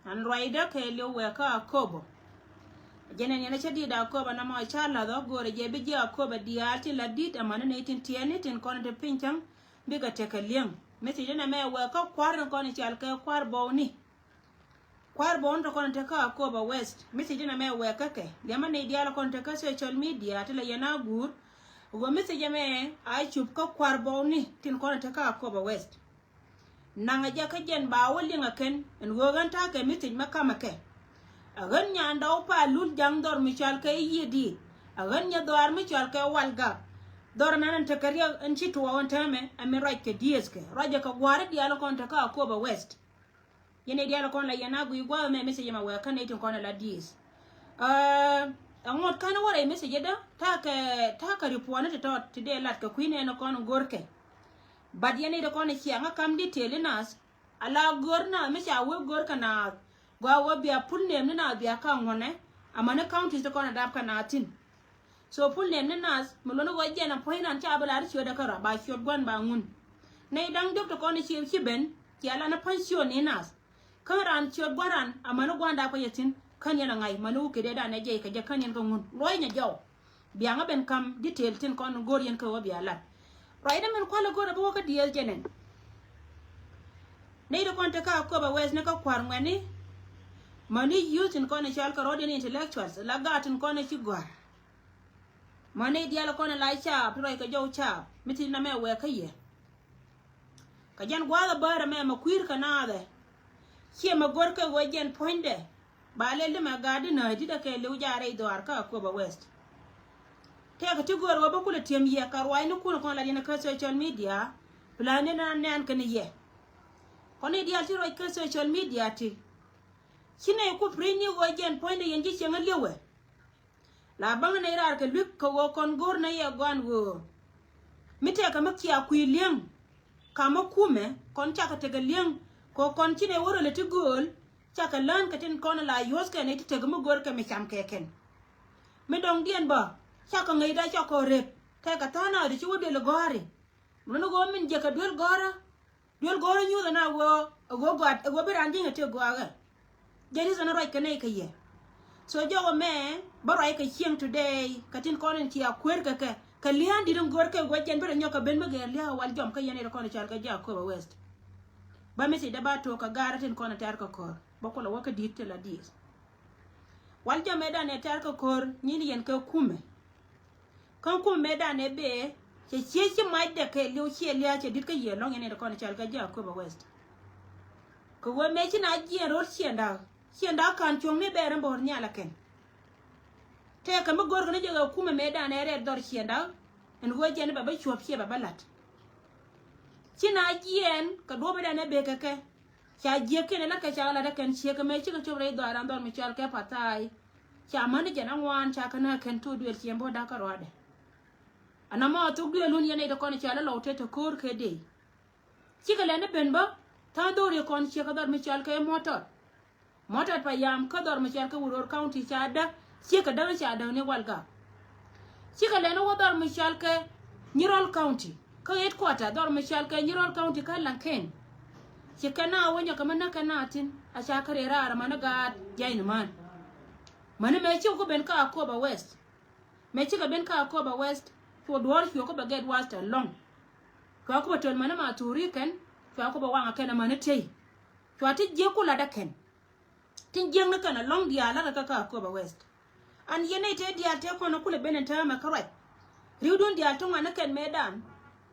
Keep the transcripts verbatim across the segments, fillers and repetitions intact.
An ruacdä kɛɛliw wɛɛkä Akobo. Jɛn ɛn yɛn a cä di̱i̱t Akobo na mɔ ca la̱th ɔ go̱o̱rɛ jɛ bi ji̱ Akobo diaal tin la di̱t amäni nɛy tin tiɛɛni tin kɔn ti piny cäŋ bikɛ tekɛ li̱eŋ. Message inɛ mɛ wɛɛkä kua̱r in kɔn i̱ cal kɛ kua̱r bɔwni. Kua̱r bɔwni ti kɔn tekä Akobo West. Message inɛ mɛ wɛɛkä kɛ liɛmä nɛy diaal kɔn tekä social media ti la yɛn a guur. Wä message ɛmɛ a cup kä kua̱r bɔwni tin kɔn tekä Akobo West. Naŋ a jɛ kä jɛn ba wä liŋ a kɛn ɛn ɣöö ɣän ta̱a̱ kɛ message mɛ kamɛ kɛ. A ɣän nyandɔw pa lul ja̱ŋ dhɔr mi cɔal kɛ i̱ yiëë di̱i̱t. A ɣän nyɛ dhɔaar mi cɔal kɛ wal gak. Dhɔr nan ɛn tekɛ riɛk ɛn ci tuɔɔk ɛn täämɛ ɛ mi ruac kɛ diëëth kɛ ruacɛ kɛ gua̱a̱ri diaal kɔn tekä Akobo West. Yɛn i̱ diaal kɔn la yɛn a guiy gua̱a̱th ɛmɛ message ɛmɛ wɛɛkä nɛy tin kɔn ɛ la diëëth. Ɛ ŋuɔ̱t ka̱n wä rɛy message dä ta̱a̱ kɛ ta̱a̱ kɛ ripuɔ̱ni ti tɔt ti dee lat kɛ kui̱ nɛɛni kɔn go̱rkɛ. But yɛn i̱ di kɔn i̱ ciaŋä kam detail i̱ naath. Ala go̱r naath mi ca wee go̱r kɛ naath. Gɔaa wä bia full name ni naath bia ka ŋuɔ̱nɛ. Amäni counties ti kɔn a dap kɛ naath thi̱n. So full name ni naath mi luɔ̱ni ɣöö jɛn a puɔ̱ny ran ca bi lar i̱ ciötdä kärɔa ba ciöt gua̱n ba ŋun. Nɛy da̱ŋ diɔ̱k ti kɔn i̱ ci ci ben cia lan i̱ puɔ̱ny ciöt ni naath. Kä ran ciöt gua̱n ran amäni gua̱n dap kä yɛ thi̱n kän yɛn a ŋa̱c mäni wä kɛ dee dan ɛ jɛy kɛ jɛ kän yɛn kɛ ŋun luɔ̱c nyɛ jɔw. Biaŋä ben kam detail tin kɔn go̱r yɛn kä wä bia lat. Ruacdä min kualä go̱r a bi wä kä diëël jɛ nɛn. Nɛy ti kɔn tekä Akobo West ni kä kua̱r ŋuɛ̈tni. Mäni youth tin kɔn i̱ cɔal kɛ rɔɔdiɛn intellectuals la gaat tin kɔn i̱ ci gɔ̱a̱r. Mäni diaal kɔn i̱ la caap ti ruac kɛ jɔw caap mi ti namɛ wɛɛkä yɛ. Kɛ jɛn gua̱a̱th a bäär ɛmɛ mɛ kui̱r kɛ naath ɛ. Ciɛ mɛ go̱r kɛ ɣöö jɛn puɔ̱nydɛ ba lɛl di mɛ gaat di nääc di̱t ɛ kɛɛliw jaarɛ i̱ dhɔaar kä Akobo West. Tëëkɛ ti go̱o̱r ɣöö bä kulɛ ti̱em yɛ kɛ ruaacnikun kɔn lat yɛn kä social media. Plan ni na nɛn kɛn yɛ kɔn i̱ diaal ti ruac kä social media ti. Ci nɛy ku pri̱ny ni ɣöö jɛn puɔ̱nydɛ yɛn ji̱ cieŋ a li̱wɛ. La baŋ nɛy raar kɛ lui̱k kɛ ɣöö kɔn go̱o̱r nɛ yɛ gɔaan ɣöö mi tɛkɛ mi kia kui̱ li̱eŋ. Kamä kumɛ kɔn cakɛ tekɛ li̱eŋ kɛ ɣöö kɔn ci nɛy wä rölɛ ti gööl. Cakɛ lään kɛ tin kɔn la yuɔ̱thkɛ nɛy ti tekɛ mi go̱o̱rkɛ mi cam kɛ kɛn. Mi dɔ̱ŋdiɛn bä cakɛ ŋäcda cakɔ rep tɛkɛ tha̱a̱ŋ nath ti ci wä duël gɔ̱a̱ri. Mi luni ɣöö min jiɛkɛ duel gɔ̱rä. Duel gɔ̱rä nyuuth ɛn a ɣöö ɛ ɣöö gɔaa ɛ ɣöö bi raan ji̱n ɛ tëë gɔaa ɛ. Jɛ ri̱th ɛn a ruac kɛ nɛy kɛ yɛ. So jɔwä mɛ bä ruac kɛ cieŋ today kɛ tin kɔn in ci a kueer kɛ kɛ kɛ lia̱a̱n di̱t in go̱o̱r kɛ ɣöö jɛn bi rɛ nyɔk kɛ ben mi gɛɛr lia̱a̱ wal jɔm kä yɛn in kɔn in cɔal kɛ ji̱ Akobo West. Bä mi ci dee ba to̱o̱k kɛ gaarä tin kɔn in tɛ̈r kɛ ko̱r bä kulɛ wä kä di̱t ti la di̱i̱t. Wal jɔmɛ dan ɛ tɛ̈r kä ko̱r nyin yɛn kɛ kumɛ. Kä kumɛ mëë dan ɛ bee cɛ ciec ci macdɛ kɛ liw ciɛ lia̱a̱ cɛ di̱t kä yiëë lɔ̱ŋ yɛn ɛ ti kɔn cɔal kɛ ji̱ Akobo West. Kɛ ɣöö mëë ci na jiɛɛn ro̱r ciɛɛn da̱a̱k ciɛɛn da̱a̱k ka̱n cuɔ̱ŋni bɛɛr in bä ɣɔr nhial ɛ kɛn. Tëëkɛ mi go̱rkɛ ni jɛ ɣɛ kumɛ mëë dan ɛ rɛɛt dhɔr ciɛɛn da̱a̱k ɛn ɣöö jɛn bɛ bä cuɔ̱p ciɛ bɛ bä la̱t. Ci na jiɛɛn kɛ duɔ̱ɔ̱p mëë dan ɛ bee kɛ kɛ. Ca jiäk kɛn ɛ la̱t kɛ ca lat ɛ kɛn ciek kɛ mëë cikɛ cop rɛy dhɔaaran dhɔr mi cɔal kɛ Pathai. Ca mäni jɛn aŋuan ca kɛ nä kɛn thok duël ciɛn bo̱o̱r da̱k kä ruaadɛ. Anamɔ a thok duël wun yɛn nɛy ti kɔn cɔal ɛ lɔw te te ko̱o̱r kɛ dee. Cikɛ lɛn ni ben bä tha̱a̱ŋ dho̱o̱r yɛ kɔn ciek kɛ dhɔr mi cɔal kɛ Mɔtɔr. Mɔtɔr pa yam kä dhɔr mi cɔal kɛ Uror County ca däk ciek kɛ däk ca däk ni wal gak. Cikɛ lɛn ni wä dhɔr mi cɔal kɛ Nyirol County kä headquarter dhɔr mi cɔal kɛ Nyirol County kä Laŋkɛn. Ci kɛn na wä nyɔk kɛ mi näk kɛn na thi̱n a ca kɛ rɛɛ raar amäni gaat jay ni män. Mäni mëë cikɛ ku ben kä Akobo West. Mëë cikɛ ben kä Akobo West cuɔ duɔ̱ɔ̱r cuɔ ku bɛ gɛt wath tɛ lɔ̱ŋ. Cua ku bɛ töl mäni ma thuuri kɛn cua ku bɛ waŋ a kɛn amäni tey. Cua ti jiäk ku lat a kɛn. Tin jiäkni kɛn a lɔ̱ŋ diaal la̱rkɛ kä Akobo West. An yɛn nɛy tëë diaal tëë kɔn a kulɛ ben ɛn täämɛ kä ruac. Ri̱wdun diaal ti ŋuan ni kɛn mëëdan.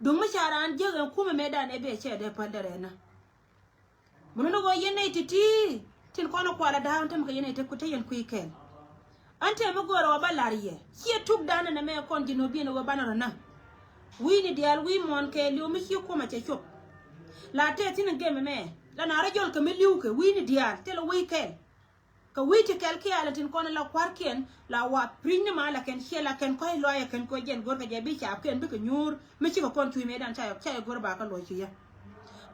Duŋ mi ca raan jiäk ɛn kumɛ mëëdan ɛ bee cɛ dee päl dee rɛɛnä. Mun ni ɣöö yɛn nɛy ti̱ti̱ tin kɔn a kual a da̱a̱k ɛn tämɛ kɛ yɛn nɛy te ku te yɛn kui̱ kɛl. An tëë mi göörä wä bä la̱r yɛ ciɛ tukdan ɛn ɛmɛ kɔn ji̱ nööbiɛn ɛ ɣöö banɛ rɔ näk. Wi̱i̱ni diaal wi̱i̱ muɔ̱ɔ̱n kɛɛliw mi ci kumɛ cɛ cop. La tëë thi̱n in gem ɛmɛ la na rɔ jɔl kɛ mi li̱w kɛ wi̱i̱ni diaal thilɛ wi̱i̱ kɛl. Kɛ wi̱i̱ ti kɛl kiɛ alɛ tin kɔn la kua̱rkiɛn la wa piny ni ma la kɛn ciɛ la kɛn kɔ̱c lɔac ɛ kɛn kɛ jɛn go̱rkɛ jɛ bi caapkiɛn bikɛ nyuur mi cikɛ kɔn cui̱ mëëdan ca yɛ ca yɛ go̱r ba kä luɔc cui̱ yɛ.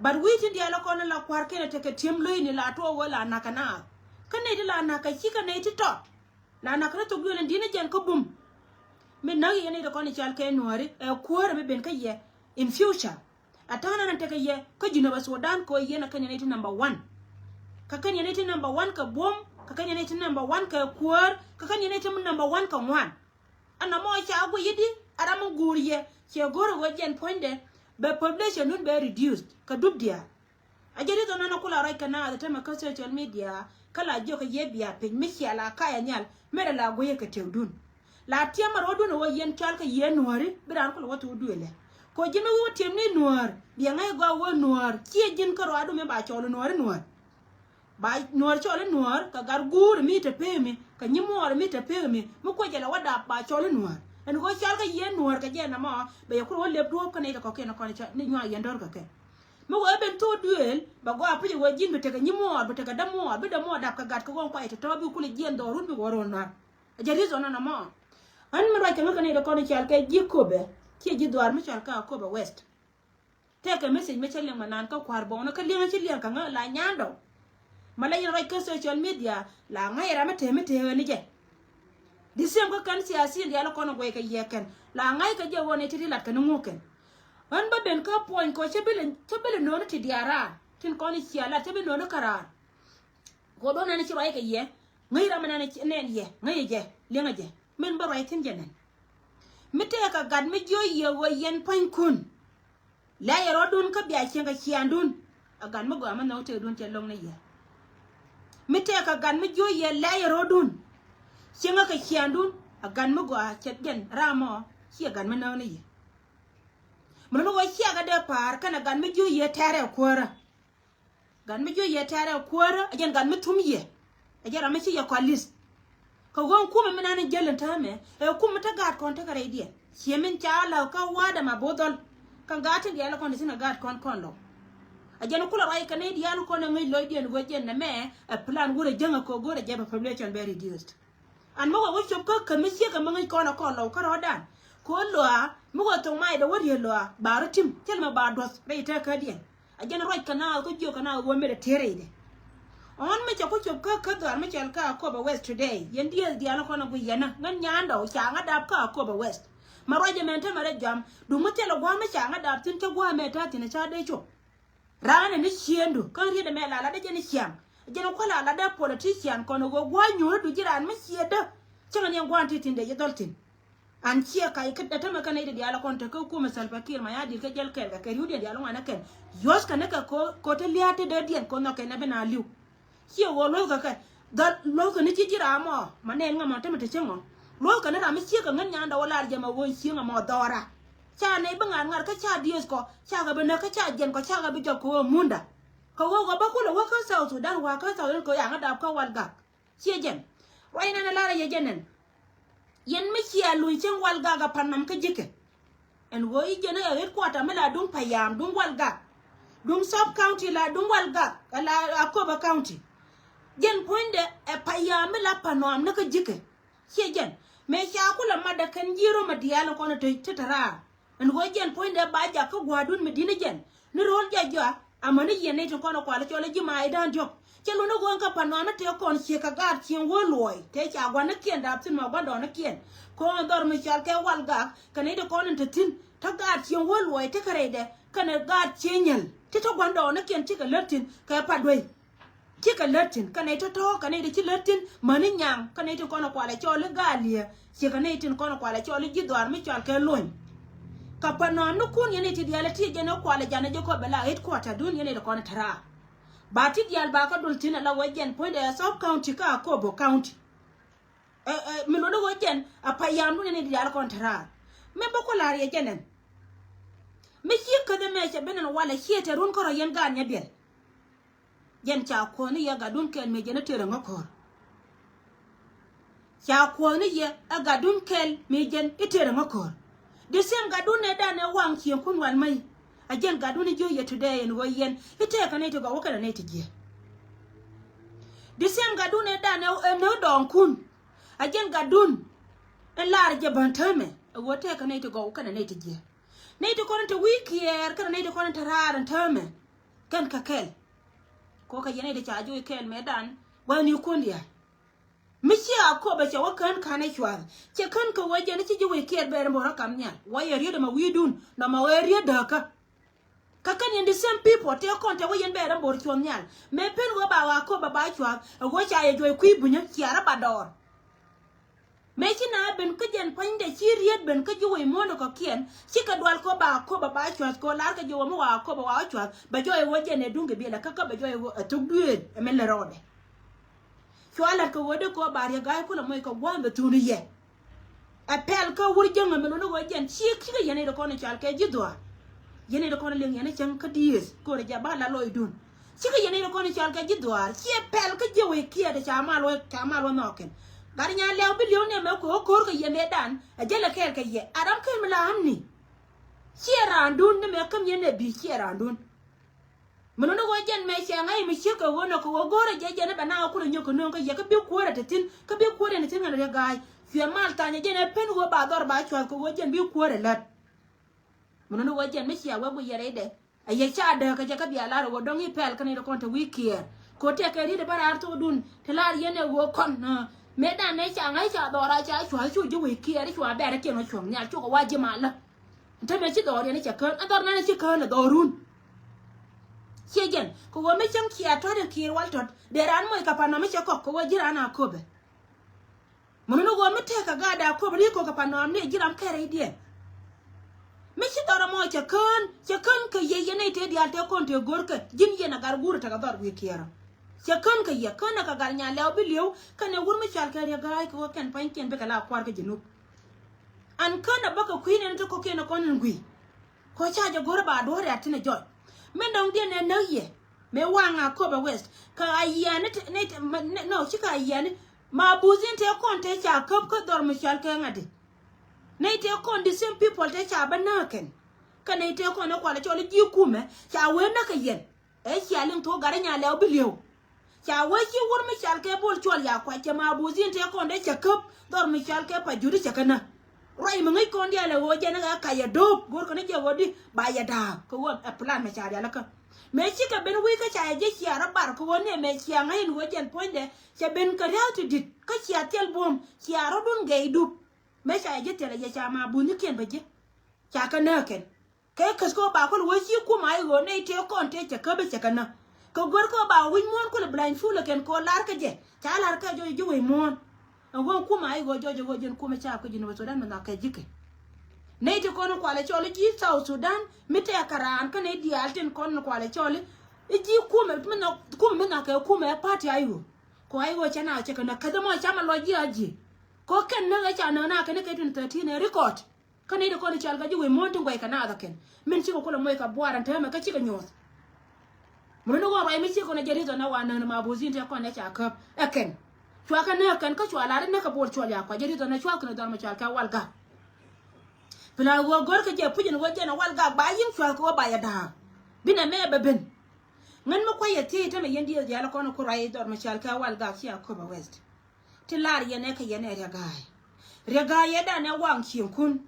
But wi̱i̱ ti diaal kɔn la kua̱rkiɛn ɛ tekɛ ti̱em lo̱cni la tuɔɔk wä la nakä naath. Kä nɛy ti la nakä cikɛ nɛy ti tɔt. La nakä ni thok duël in di̱t ni jɛn kä bum. Mi näk yɛ nɛy ti kɔn i̱ cal kɛ nuääri ɛ kuäärä mi ben kä yɛ in future. A ta̱a̱ nan tekɛ yɛ kä Jinub Sudan kɛ ɣöö yɛn a kɛn yɛn nɛy ti number one. Kä kɛn yɛn i̱ ti number one kɛ buɔ̱m, kä kɛn yɛn i̱ ti number one kɛ kuäär, kä kɛn yɛn i̱ ti number one kɛ ŋuan. Ɛn nɔmɔ ca guiy i̱di, a ram mi guur yɛ, ciɛ go̱r ɛ ɣöö jɛn puɔ̱nydɛ, bɛ population dun bɛ reduced kɛ dup diaal. A jɛ ri dhɔn ɛn a kula ruac kɛ naath ɛ tämɛ kä social media, kä la jiök kɛ yɛ bia piny, mi cia la kayɛ nhial, mɛrɛ la guiyɛ kɛ tiɛwdun. La tiɛm a ruɔdun ɛ ɣöö yɛn cɔal kɛ yɛ nuääri, bi raan kula wä thok duëlɛ. Kɛ ɣöö ji̱n mi wä tiɛm ni nuäär, biɛ ŋäc gɔaa ɣöö nuäär, ciɛ ji̱n kä ruaadu mi ba cɔɔl nuääri nuäär. Ba nuäär cɔl i̱ nuäär kɛ gat guur mi te pek mi kɛ nyimuɔɔr mi te pek mi mi kuec jɛ la wä dap ba cɔl i̱ nuäär. Ɛn ɣöö cɔl kä yieen nuäär kɛ jɛ nɔmɔ bɛ yɛ kur wä lep duɔ̱ɔ̱p kä nɛy tɛ kɔkiɛn kɔn ni nyuak yɛn dɔ̱r kɛ kɛ. Mi wee ben thok duëël bɛ gɔaa puc ɛ ɣöö ji̱n bi tekɛ nyimuɔɔr bi tekɛ dämuɔɔr bi dämuɔɔr dap kɛ gat kɛ ɣöö kuay tɔ̱tɔ̱ bi kul jiɛn dhɔrun bi wä ro̱l nuäär. A jɛ reason nɔmɔ. Ɣän mi ruac kɛ ŋä kä nɛy tɛ kɔn ni cɔal kɛ ji̱ Akobo ciɛ ji̱ dhuaar mi cɔal kɛ Akobo West. Tëëkɛ message mi cä liɛŋ mɛ naan kä kua̱r bɔɔnä kä liɛŋä ci liɛŋ kä ŋä la nyandɔ. Ma la yɛn ruac kä social media la ŋa̱c ram mi tëë mi tëë ɣän ni jɛ. Di same kä kɛn siasin diaal kɔn guɛy kɛ yɛ kɛn la ŋa̱c kɛ jɛ ɣɔn i̱ ti ti lat kɛn i̱ ŋuk kɛn. Ɣän bä ben kä puɔ̱ny kɔ cä bi lɛ cä bi lɛ no̱o̱ni ti diaal raar tin kɔn i̱ cia lat cä bi no̱o̱ni kä raar. Kɔ do̱n nɛn ci ruac kɛ yɛ ŋäc ram mi nɛn nɛn yɛ ŋäc jɛ liɛŋä jɛ. Min bä ruac thi̱n jɛ nɛn mi tëëkɛ gat mi jiö yɛ ɣöö yɛn pua̱nykun. Lɛ̈ yɛ rɔ̱dun kä bia cieŋ kɛ ciaandun. A gat mi gɔaa mi nhɔk tëëdun cɛ lo̱ŋ ni yɛ. Mi tëëkɛ gat mi jiö yɛ lɛ̈ yɛ rɔ̱dun. Cieŋ kɛ ciaandun a gat mi gɔaa cɛ jɛn ram mɔ ciɛ gat mi nhɔk ni yɛ. Mi luni wä ciakɛ dee pa̱a̱r kɛnɛ gat mi jiö yɛ tɛrɛ kuäärä. Gat mi jiö yɛ tɛrɛ kuäärä a jɛn gat mi thum yɛ. A jɛn ram mi ci yɛ kɔalis. Kɛ ɣöö kumɛ mi nan in jäl in täämɛ ɛ kumɛ te gaat kɔn tekɛ rɛydiɛn. Ciɛ min ca la̱w kä wa̱a̱dɛ ma bo̱o̱th dhɔl. Kä gaat tin diaal kɔn ti thi̱n kɛ gaat kɔn kɔn lɔw. A jɛn kulɛ ruac kɛ nɛy diaal kɔn ɛ ŋäc lɔcdiɛn ɣöö jɛn nɛmɛ ɛ plan wurɛ jäŋɛ kɛ ɣöö go̱rɛ jɛ bɛ population bɛ reduced. An mi wä wä cop kä kä mi ciek kɛ mi ŋäc kɔn ɛ kɔn lɔw kä rɔ̱dan. Kɛ ɣöö lɔa mi wä thok mac dee wä riet lɔa ba rɔ tim thil mi ba duɔth rɛy tɛk kädiɛn. A jɛn ruac kɛ naath kä jiök kɛ naath ɣöö mëë dee tëë rɛydɛ. Ɣän mi cɛ ku cop kä kä dhɔaar mi cɔl kä Akobo West today yɛn dieth diaal kɔn a guic yɛn a ŋän nyandɔ ca ŋä dap kä Akobo West. Ma ruac ɛmɛn te mɛ rɛ jɔam duŋ mi thilɛ gua̱a̱m mi ca ŋä dap thi̱n cä gua̱a̱m mɛ ta̱a̱ thi̱n ca dee cop. Raan ɛn i̱ ciëëndu kä riet ɛmɛ la lat dee jɛn i̱ ciaŋ. Jɛn kuäl a lat dee politician kɔn ɣöö gua̱a̱c nyuuri du ji̱ raan mi ciëëdä. Cäŋɛ ni ɛn gua̱a̱n ti thi̱n dee ji̱ dhɔl thi̱n. An ciɛ kac kä dee tämɛ kä nɛy ti diaal kɔn te kä kumɛ Salva Kiir Mayardit kä jäl kɛɛl kɛ kɛ riwdiɛn diaal ŋuan ɛ kɛn. Yuɔ̱th kɛ ni kɛ ko ko te lia̱a̱t te dee diɛn ko nhɔk kɛn ɛ bi na li̱w. Ciɛ ɣöö luɔ̱thkɛ kɛ dhɔl luɔ̱thkɛ ni ci ji̱ ram ɔ ma nɛn ŋa ma tämɛ te cäŋ ɔ. Luɔ̱thkɛ ni ram mi ciek kɛ ŋän nyandɛ wä lar jɛ ma ɣöö cieŋ ɛ mɔ dhɔra. Ca nɛy bi ŋa̱r ŋa̱r kä ca dieth kɔ ca kɛ bi näk kä ca jiɛn kɔ ca kɛ bi jɔp kɛ ɣöö munda. Kɛ ɣöö ɣɔp bä kulɛ wä kä South Sudan wa̱a̱ kä South Sudan kɛ ɣöö yaŋä dap kä Walgak. Ciɛ jɛn ruac nɛn ɛ lar ɛ yɛ jɛn ɛn. Yɛn mi cia luny cieŋ Walgak ɛ Panam kä ji̱kɛ. Ɛn ɣöö i̱ jɛn ɛ headquarter mi la duŋ Payam duŋ Walgak. Duŋ Sub County la duŋ Walgak ɛ la Akobo County. Jɛn puɔ̱nydɛ ɛ Payam mi la Panam ni kä ji̱kɛ. Ciɛ jɛn mëë ca kulɛ matdɛ kɛn ji̱ röm ɛ diaal kɔn ɛ te te te raar. Ɛn ɣöö jɛn puɔ̱nydɛ ba jak kä gua̱a̱rdun mi di̱t ni jɛn ni ro̱l jɛ jɔa. Amäni yɛn nɛy tin kɔn ɛ kual cɔl i̱ ji̱ ma̱a̱cdan diɔ̱k cɛ luni ɣöö kä Panam ni tëë kɔn ciek kɛ gaat cieŋ wä luɔ̱ɔ̱c tëë ca gua̱nikiɛn dap thi̱n mɔ gua̱ndɔɔŋnikiɛn. Kɔn dhɔr mi cɔal kɛ Walgak kɛ nɛy ti kɔn in te thi̱n te gaat cieŋ wä luɔ̱ɔ̱c tekɛ rɛydɛ kɛnɛ gaat cieŋ nyäl ti te gua̱ndɔɔŋnikiɛn cikɛ lät thi̱n kɛ Paduey. Cikɛ lät thi̱n kä nɛy tɔ̱tɔ̱ kä nɛy ti ci lät thi̱n mäni nyaŋ kä nɛy ti kɔn kualɛ cɔl i̱ Galiɛ. Cikɛ nɛy tin kɔn kualɛ cɔl i̱ ji̱ dhɔaar mi cɔal kɛ Lony. Kä Panam ni kun yɛn nɛy ti diaal ti jɛn i̱ kualɛ janɛ jɛ kɔ bɛ la headquarter dun yɛn nɛy ti kɔn te raar. Ba ti diaal ba kä dul thi̱n ala wä jɛn puɔ̱nydɛ Sub County kä Akobo County. Ɛ, ɛ, mi luɔt i̱ wä jɛn a Payam dun yɛn nɛy ti diaal kɔn te raar. Mi bä ku la̱r yɛ jɛn ɛn. Mi ci käth ɛmɛ cɛ ben ɛn walɛ ciɛ te run kärɔ yɛn gaat nyɛ biɛl. Jɛn ca kuɔth ni yɛ gatdun kɛl mëë jɛn i̱ tëë rɛ ŋä ko̱r. Ca kuɔth ni yɛ ɛ gatdun kɛl mëë jɛn i̱ tëë rɛ ŋä ko̱r. The same gatdun nɛ dan ɛ waŋ cieŋkun wal mäc. A jɛn gatdun i̱ jiö yɛ today ɛn ɣöö yɛn i̱ tëëkɛ nɛy ti gɔw wä kɛnɛ nɛy ti jiɛ. The same gatdun nɛ dan ɛ nɛ dɔɔŋkun. A jɛn gatdun in lar jɛ bän täämɛ ɛ ɣöö tëëkɛ nɛy ti gɔw kɛnɛ nɛy ti jiɛ. Nɛy ti kɔn in te wi̱i̱ kiɛɛr kɛnɛ nɛy ti kɔn in te raar in täämɛ. Kɛn kɛ kɛl. Kokɛ yɛn i̱ ti ca juɔc kɛl mëë dan gua̱thnikun diaal. Mi ci Akobo cɛ wä kään ka̱n ɛ cua̱l cɛ kän kɛ wä jɛn i̱ ci ji̱ wec kiɛɛr bɛɛr in bä rɔ kam nhial wä yɛ riet ɛmɛ wi̱i̱dun nɔmɔ ɣöö riet dääkä. Kä kɛn yɛn the same people tëë kɔn tëë wä yɛn bɛɛr ɛn bo̱r cuɔ̱n nhial. Mëë pen ɣöö ba ɣaa köp ba ba cua̱th ɛ ɣöö ca yɛ juɔc kui̱ bunyä ciaarä ba dɔɔr. Mëë ci na ben kä jɛn pua̱nydɛ ci riet ben kä ji̱ wec muɔ̱ɔ̱n kɔ̱kiɛn cikɛ dual kɔ ba köp ba ba cua̱th kɔ lar kɛ ji̱ wä mi wa köp ba wa cua̱th bɛ jɔɔc ɛ ɣöö jɛn ɛ duŋ kɛ biɛlɛ kä kä bɛ jɔɔc ɛ ɣöö ɛ thok duëël ɛ min lɛ rɔɔdɛ. Cua la̱t kɛ ɣöö dee kɔ ba Riek Gai kulɛ moc kɛ gua̱a̱th bɛ thuuni yɛ. Ɛ pɛl kä wur jäŋä mi luni ɣöö jɛn ci cikɛ yɛn i̱ dee kɔn i̱ cal kɛ ji̱ dhuaar. Yɛn i̱ dee kɔn i̱ liŋ yɛn i̱ cäŋ kä dieth ko̱rɛ jɛ ba la lɔcdun. Cikɛ yɛn i̱ dee kɔn i̱ cal kɛ ji̱ dhuaar ciɛ pɛl kä jiɛ wec kiɛɛt ca mal wä ca mal wä nhɔkin. Gat nya lɛw bi li̱w ni ɛmɛ kɛ ɣöö ko̱r kɛ yɛn dee dan ɛ jälɛ kɛɛl kɛ yɛ a ram kɛl mi la amni. Ciɛ raandun ni mɛ käm yɛn ɛ bi̱i̱ ciɛ raandun. Mi nuni ɣöö jɛn mɛ cɛ ŋa̱c mi ciek kɛ ɣöö nɔ kɛ ɣöö go̱o̱rɛ jɛ jɛn i̱ bɛ na ɣä kulɛ nyök kɛ nööŋ kä yɛ kä bi kuäärɛ te thi̱n kä bi kuäärɛ ni thi̱n ŋän Riek Gai. Cuɛ mal thanyɛ jɛn ɛ pen ɣöö ba dhɔr ba cua̱th kɛ ɣöö jɛn bi kuäärɛ lät. Mi nuni ɣöö jɛn mi cia wee guic yɛ rɛydɛ. Ɛ yɛ ca dääk kɛ jɛ kä bia lar ɛ ɣöö dɔ̱ŋ i̱ pɛl kä ni rɛ kɔn te wi̱i̱ kiɛɛr. Kɛ ɣöö tɛkɛ ri̱t ɛ bä raar thok dun te lar yɛn ɛ ɣöö kɔn. Mëë dan nɛ ca ŋa̱c ca dhɔr a ca cua̱th cu ji̱ wec kiɛɛr i̱ cua bɛ̈rɛ kiɛn ɣä cuɔ̱ŋ nhial cukɛ wa ji̱ malä. Te mɛ ci dhɔr yɛn i̱ cɛ kään ɛ dhɔr nan i̱ ci kään ɛ dhɔr run. Ciɛ jɛn kɛ ɣöö mi cäŋ cia tɔ̱t in kiir wal tɔ̱t dee raan moc kɛ panɔm i̱ cɛ kɔk kɛ ɣöö ji̱ raan a köpɛ. Mun ni ɣöö mi tëëk kɛ gaat a köpɛ ri kɔk kɛ panɔm ni ji̱ ram kɛrɛ i̱diɛn. Mi ci dhɔr ɛmɔ cɛ kään cɛ kään kɛ yɛ yɛn nɛy tëë diaal tëë kɔn tëë görkɛ ji̱n yɛn a gat guur tekɛ dhɔr wi̱i̱ kiɛɛrä. Cɛ kään kɛ yɛ kään ɛ kɛ gat nya lɛw bi li̱ew kɛn ɛ wur mi cɔal kɛ Riek Gai kɛ ɣöö kɛn pa̱nykiɛn bikɛ la kua̱r kä Jinub. An kän a bäkɛ kui̱ nɛn ti kɔ̱kiɛn a kɔn in gui̱. Kɔ ca jɛ go̱rä ba duɔ̱ɔ̱r ya tin a jɔc. Min dɔ̱ŋ diɛn ɛ näk yɛ mëë waŋ a köpɛ West kɛ a yiani nɛ nɔ cikɛ a yiani. Ma buth in tëë kɔn tëë ca käp kä dhɔr mi cɔal kɛ ŋa̱di. Nɛy tëë kɔn the same people tëë ca bä näk kɛn. Kä nɛy tëë kɔn ɛ kual a cɔl i̱ ji̱ kumɛ ca wee näk kɛ yɛn. Ëë cia liŋ thok gat i̱ nya lɛw bi li̱ew. Ca wee ci wur mi cal kɛ bol cuɔl ya kuac cɛ ma buth in tëë kɔn dee cɛ käp dhɔr mi cal kɛ pa jut i̱ cɛ kä nä. Ruac mi ŋäc kɔn diaal ɛ ɣöö jɛn i̱ ɣɛ kac ɛ do̱p go̱rkɛ ni jɛ ɣöö di ba yɛ da̱a̱k kɛ ɣöö ɛ plan mɛ ca diaal ikä. Mëë cikɛ ben wi̱i̱ kä ca yɛ ji̱ cia rɔ bar kɛ ɣöö ni ɛmɛ cia ŋäc in ɣöö jɛn puɔ̱nydɛ cɛ ben kɛ ria̱th ti di̱t kä cia thil buɔ̱m cia rɔ̱dun gɛy dup. Mëë ca yɛ ji̱ thil ɛ yɛ ca ma buth ni kiɛn bä ji̱ ca kä nääk kɛn. Kɛ käth kɛ ɣöö ba kɔn wee ci kum a i̱ ɣöö nɛy tëë kɔn tëë cɛ käp i̱ cɛ kɛ nä. Kɛ guer kɛ ɣöö ba wi̱c muɔ̱ɔ̱n kulɛ blind fool ɛ kɛn kɛ ɣöö lar kä jɛ ca lar kɛ jɔc ji̱ wec muɔ̱ɔ̱n. Ɛn ɣöö kum a i̱ ɣöö jɔc ɛ ɣöö jɛn kum ɛ caap kä Jinub Sudan mi nhɔk kɛ ji̱ kɛ. Nɛy ti kɔn kualɛ cɔl i̱ ji̱ South Sudan mi tɛɛk kɛ raan kä nɛy diaal tin kɔn kualɛ cɔl i̱ ji̱ kum ɛ mi nhɔk kum ɛ mi nhɔk kɛ kum ɛ party a i̱ ɣöö. Kɛ ɣöö a i̱ ɣöö cɛ na cɛ kɛ nä käth ɛmɔ cam ɛ lɔc ji̱ a ji̱. Kɛ ɣöö kɛn näk ɛ ca näk na kɛn i̱ kɛ twenty thirteen ɛ record. Kä nɛy ti kɔn i̱ cal kɛ ji̱ wec muɔ̱ɔ̱n ti guɛc kɛ naath ɛ kɛn min cikɛ kulɛ moc kɛ buaar ɛn täämɛ kä cikɛ nyuɔ̱th. Mun ni ɣöö ruac mi cikɛ kɔn ɛ jɛ ri̱th ɔn ɛ wa näk ni ma buth in tëë kɔn ɛ ca käp ɛ kɛn. Cua kɛ näk kɛn kä cua lar i̱ näk kɛ bol cuɔl ya kua jɛ ri̱th ɔn ɛ cuath kɛn ɛ dhɔr mi cal kɛ Wal Gak. Pila ɣöö gör kɛ jɛ puc ɛn ɣöö jɛn ɛ Wal Gak ba yi̱ŋ cuath kɛ ɣöö ba yɛ da̱a̱k. Binɛ mɛ bɛ ben. Ŋän mi kuac yɛ thiec tämɛ yɛn dieth diaal kɔn ku ruac dhɔr mi cal kɛ Wal Gak ci a köpɛ West. Ti lar yɛn ɛ kɛ yɛn ɛ Riek Gai. Riek Gai yɛ dan ɛ waŋ cieŋkun.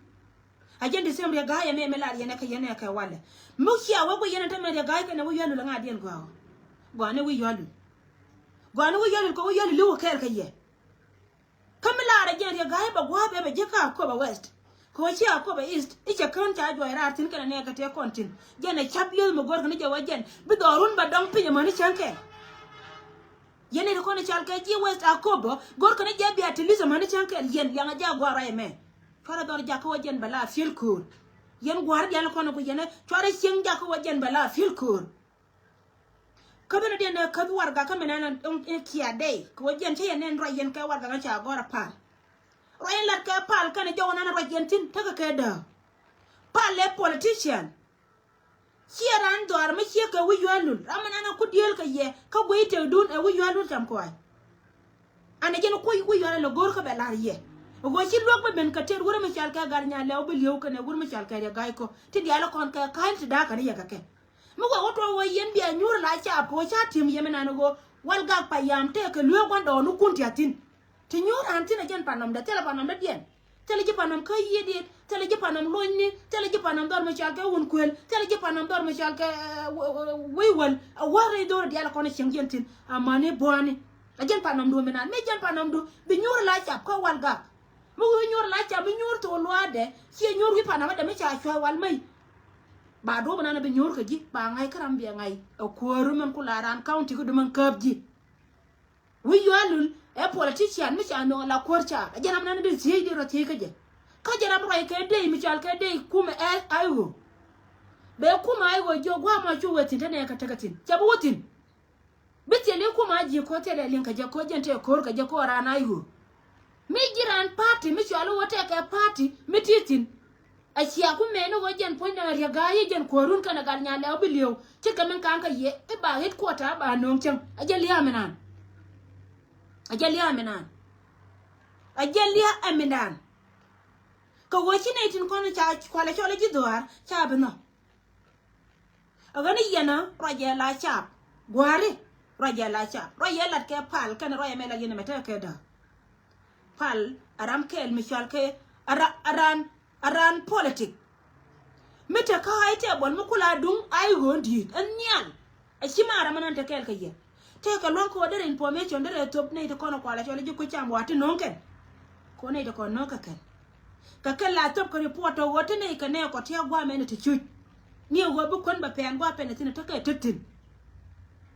A jɛn ti thiäm Riek Gai ɛmɛ mi lar yɛn ɛ kɛ yɛn ɛ kɛ walɛ. Mi cia wek wä yɛn ɛ tämɛ Riek Gai kɛnɛ wä Yualul ɛ ŋa̱diɛn gɔaa. Gɔaa ni wä Yualul. Gɔaa ni wä Yualul kɛ wä Yualul li̱w ɛ kɛɛl kɛ yɛ. Kä mi lar ɛ jɛn Riek Gai bɛ gua̱a̱th ɛ bɛ ji̱ kä Akobo West. Kɛ wä ci Akobo East i̱ cɛ kään ca juɔc raar thi̱n kɛnɛ nɛɛkɛ tëë kɔn thi̱n. Jɛn ɛ ca̱p li̱eth mi go̱rkɛ ni jɛ wä jɛn bi dhɔrun bɛ dɔŋ piny ɛmäni cäŋ kɛɛl. Yɛn i̱ ti kɔn i̱ cal kɛ ji̱ West Akobo go̱rkɛ ni jɛ bia ti li̱th ɛmäni cäŋ kɛɛl yɛn liaŋɛ jɛ a gua̱a̱r rɔy ɛmɛ. Cuarɛ dhɔr jakä wä jɛn bɛ la fiel köör. Yɛn gua̱a̱r diaal kɔn i̱ ku yɛn cuarɛ cieŋ jakä wä jɛn bɛ la fiel köör. Kä ben diɛn ɛ käth warɛgak kä min ɛn in kia dɛy kɛ wä jiɛn cä yɛn nɛn ruac yɛn kɛ warɛgak in ca gɔ̱r ɛ pal. Ruac in lat kɛ pal kɛn jɔw nɛn ruac yɛn thi̱n tekɛ kɛ dääk. Pal ɛ politician. Ciɛ ran dhɔaar mi ciek kɛ wi̱c Yualul ram mi nɛn ɛ ku dieel kɛ yɛ kä guiy tëkdun ɛ wi̱c Yualul cam kuay. An ɛ jɛn kuc wi̱c Yualul ɛ go̱o̱r kä bɛ la̱r yɛ. Ɛ ɣöö ci luäk mi ben kɛ tëët wur mi cal kɛ Gat Nya Lɛw bi li̱ew kɛnɛ wur mi cal kɛ Riek Gai kɔ ti diaal kɔn kɛ ka̱ny ti da̱a̱k kɛn yɛ kɛ kɛ. Mi wä wä tuɔɔk wä yɛn bia nyuur la ca po̱o̱c ca ti̱em yɛn mi nan ɣöö Wal Gak payam tëëkɛ lueek gua̱ndɔɔŋnikun ti a thi̱n. Ti nyuur raan thi̱n a jɛn panɔmdɛ thilɛ panɔmdɛ diɛn. Thilɛ ji̱ panɔm kä yiëëdiɛn, thilɛ ji̱ panɔm lonyni, thilɛ ji̱ panɔm dhɔr mi cɔal kɛ wun kuël, thilɛ ji̱ panɔm dhɔr mi cɔal kɛ, eh, w-, w-, wec wäl. A wäl rɛy dho̱r diaal a kɔn a cieŋ jiɛn thi̱n. Amäni bua̱a̱ni. A jɛn panɔmdu mi nan. Mi jɛn panɔmdu. Bi nyuur la cap kä Wal Gak. Mi wi̱i̱ nyuur la cap, mi nyuur thok luaatdɛ. Ciɛ nyuur wi̱i̱ panɔmdɛ mi ca cua̱th wal mɛy. Ba duɔ̱p nan bi nyuur kɛ ji̱ ba ŋa̱c kä ram biɛ ŋa̱c. Ɛ kuäär mɛn ku la raan county kä dumän käp ji̱. Wi̱c yual lul ɛ politician mi ca nöŋ la kuäär ca. Ɛ jɛn ram nan bi thiec di rɔ thiec kä jɛ. Kä jɛn ram ruac kɛ dey mi cal kɛ dey kumɛ ɛ ay ɣöö. Bɛ kumɛ ay ɣöö jiɔ gua̱a̱ ma cu wee thi̱n te nɛ kɛ tekɛ thi̱n. Ca bi wä thi̱n. Bi thil i̱ kum a ji̱ ko̱ thilɛ liŋ kɛ jɛ ko̱ jɛn tëë ko̱r kɛ jɛ ko̱ raan a yuur. Mi ji̱ raan party mi cuali wä tɛkɛ party mi ti thi̱n. A cia ku mɛni wä jɛn puɔ̱nydɛ riɛk gaa yi jɛn kuäärun kɛnɛ gal nyan lɛw bi li̱ew. Ci kɛ min ka̱a̱ŋ kɛ yɛ i̱ ba headquarter ba no̱o̱ŋ cäŋ a jɛ lia̱a̱ mi naan. A jɛ lia̱a̱ mi naan. A jɛ lia̱a̱ ɛ mi naan. Kɛ wä ci nɛy tin kɔn ca kualɛ cɔl ji̱ dhuaar ca bi nhɔk. Ɛ ɣän i̱ yɛn ɛ ruacɛ la caap gua̱a̱ri. Ruacɛ la caap ruacɛ lat kɛ pal kɛn ruacɛ mɛ lat yɛn ɛmɛ tekɛ kɛ da̱a̱k. Pal a ram kɛɛl mi cual kɛ a ra- a ran a ran politik. Mi te kä a itɛ buɔl mi kula duŋ a i̱ ɣöö di̱i̱t ɛn nhial. A ci ma ram ɛnan te kɛɛl kɛ yɛ. Tekɛ lua̱ŋ kɛ wä derɛ information derɛ thop nɛy ti kɔn kualɛ cɔl ji̱ kui̱ cam wa ti no̱o̱ŋ kɛn. Kɛ wä nɛy ti kɔn no̱o̱ŋ kɛ kɛn. Kɛ kɛn la thop kɛ report tɔ ɣöö ti nɛy kɛ nɛɛkɔ ti a gua̱a̱ mɛn ti cuc. Ni a ɣöö bi kuän bɛ pɛn gua̱a̱ pɛn ti thi̱n tekɛ ti thi̱n.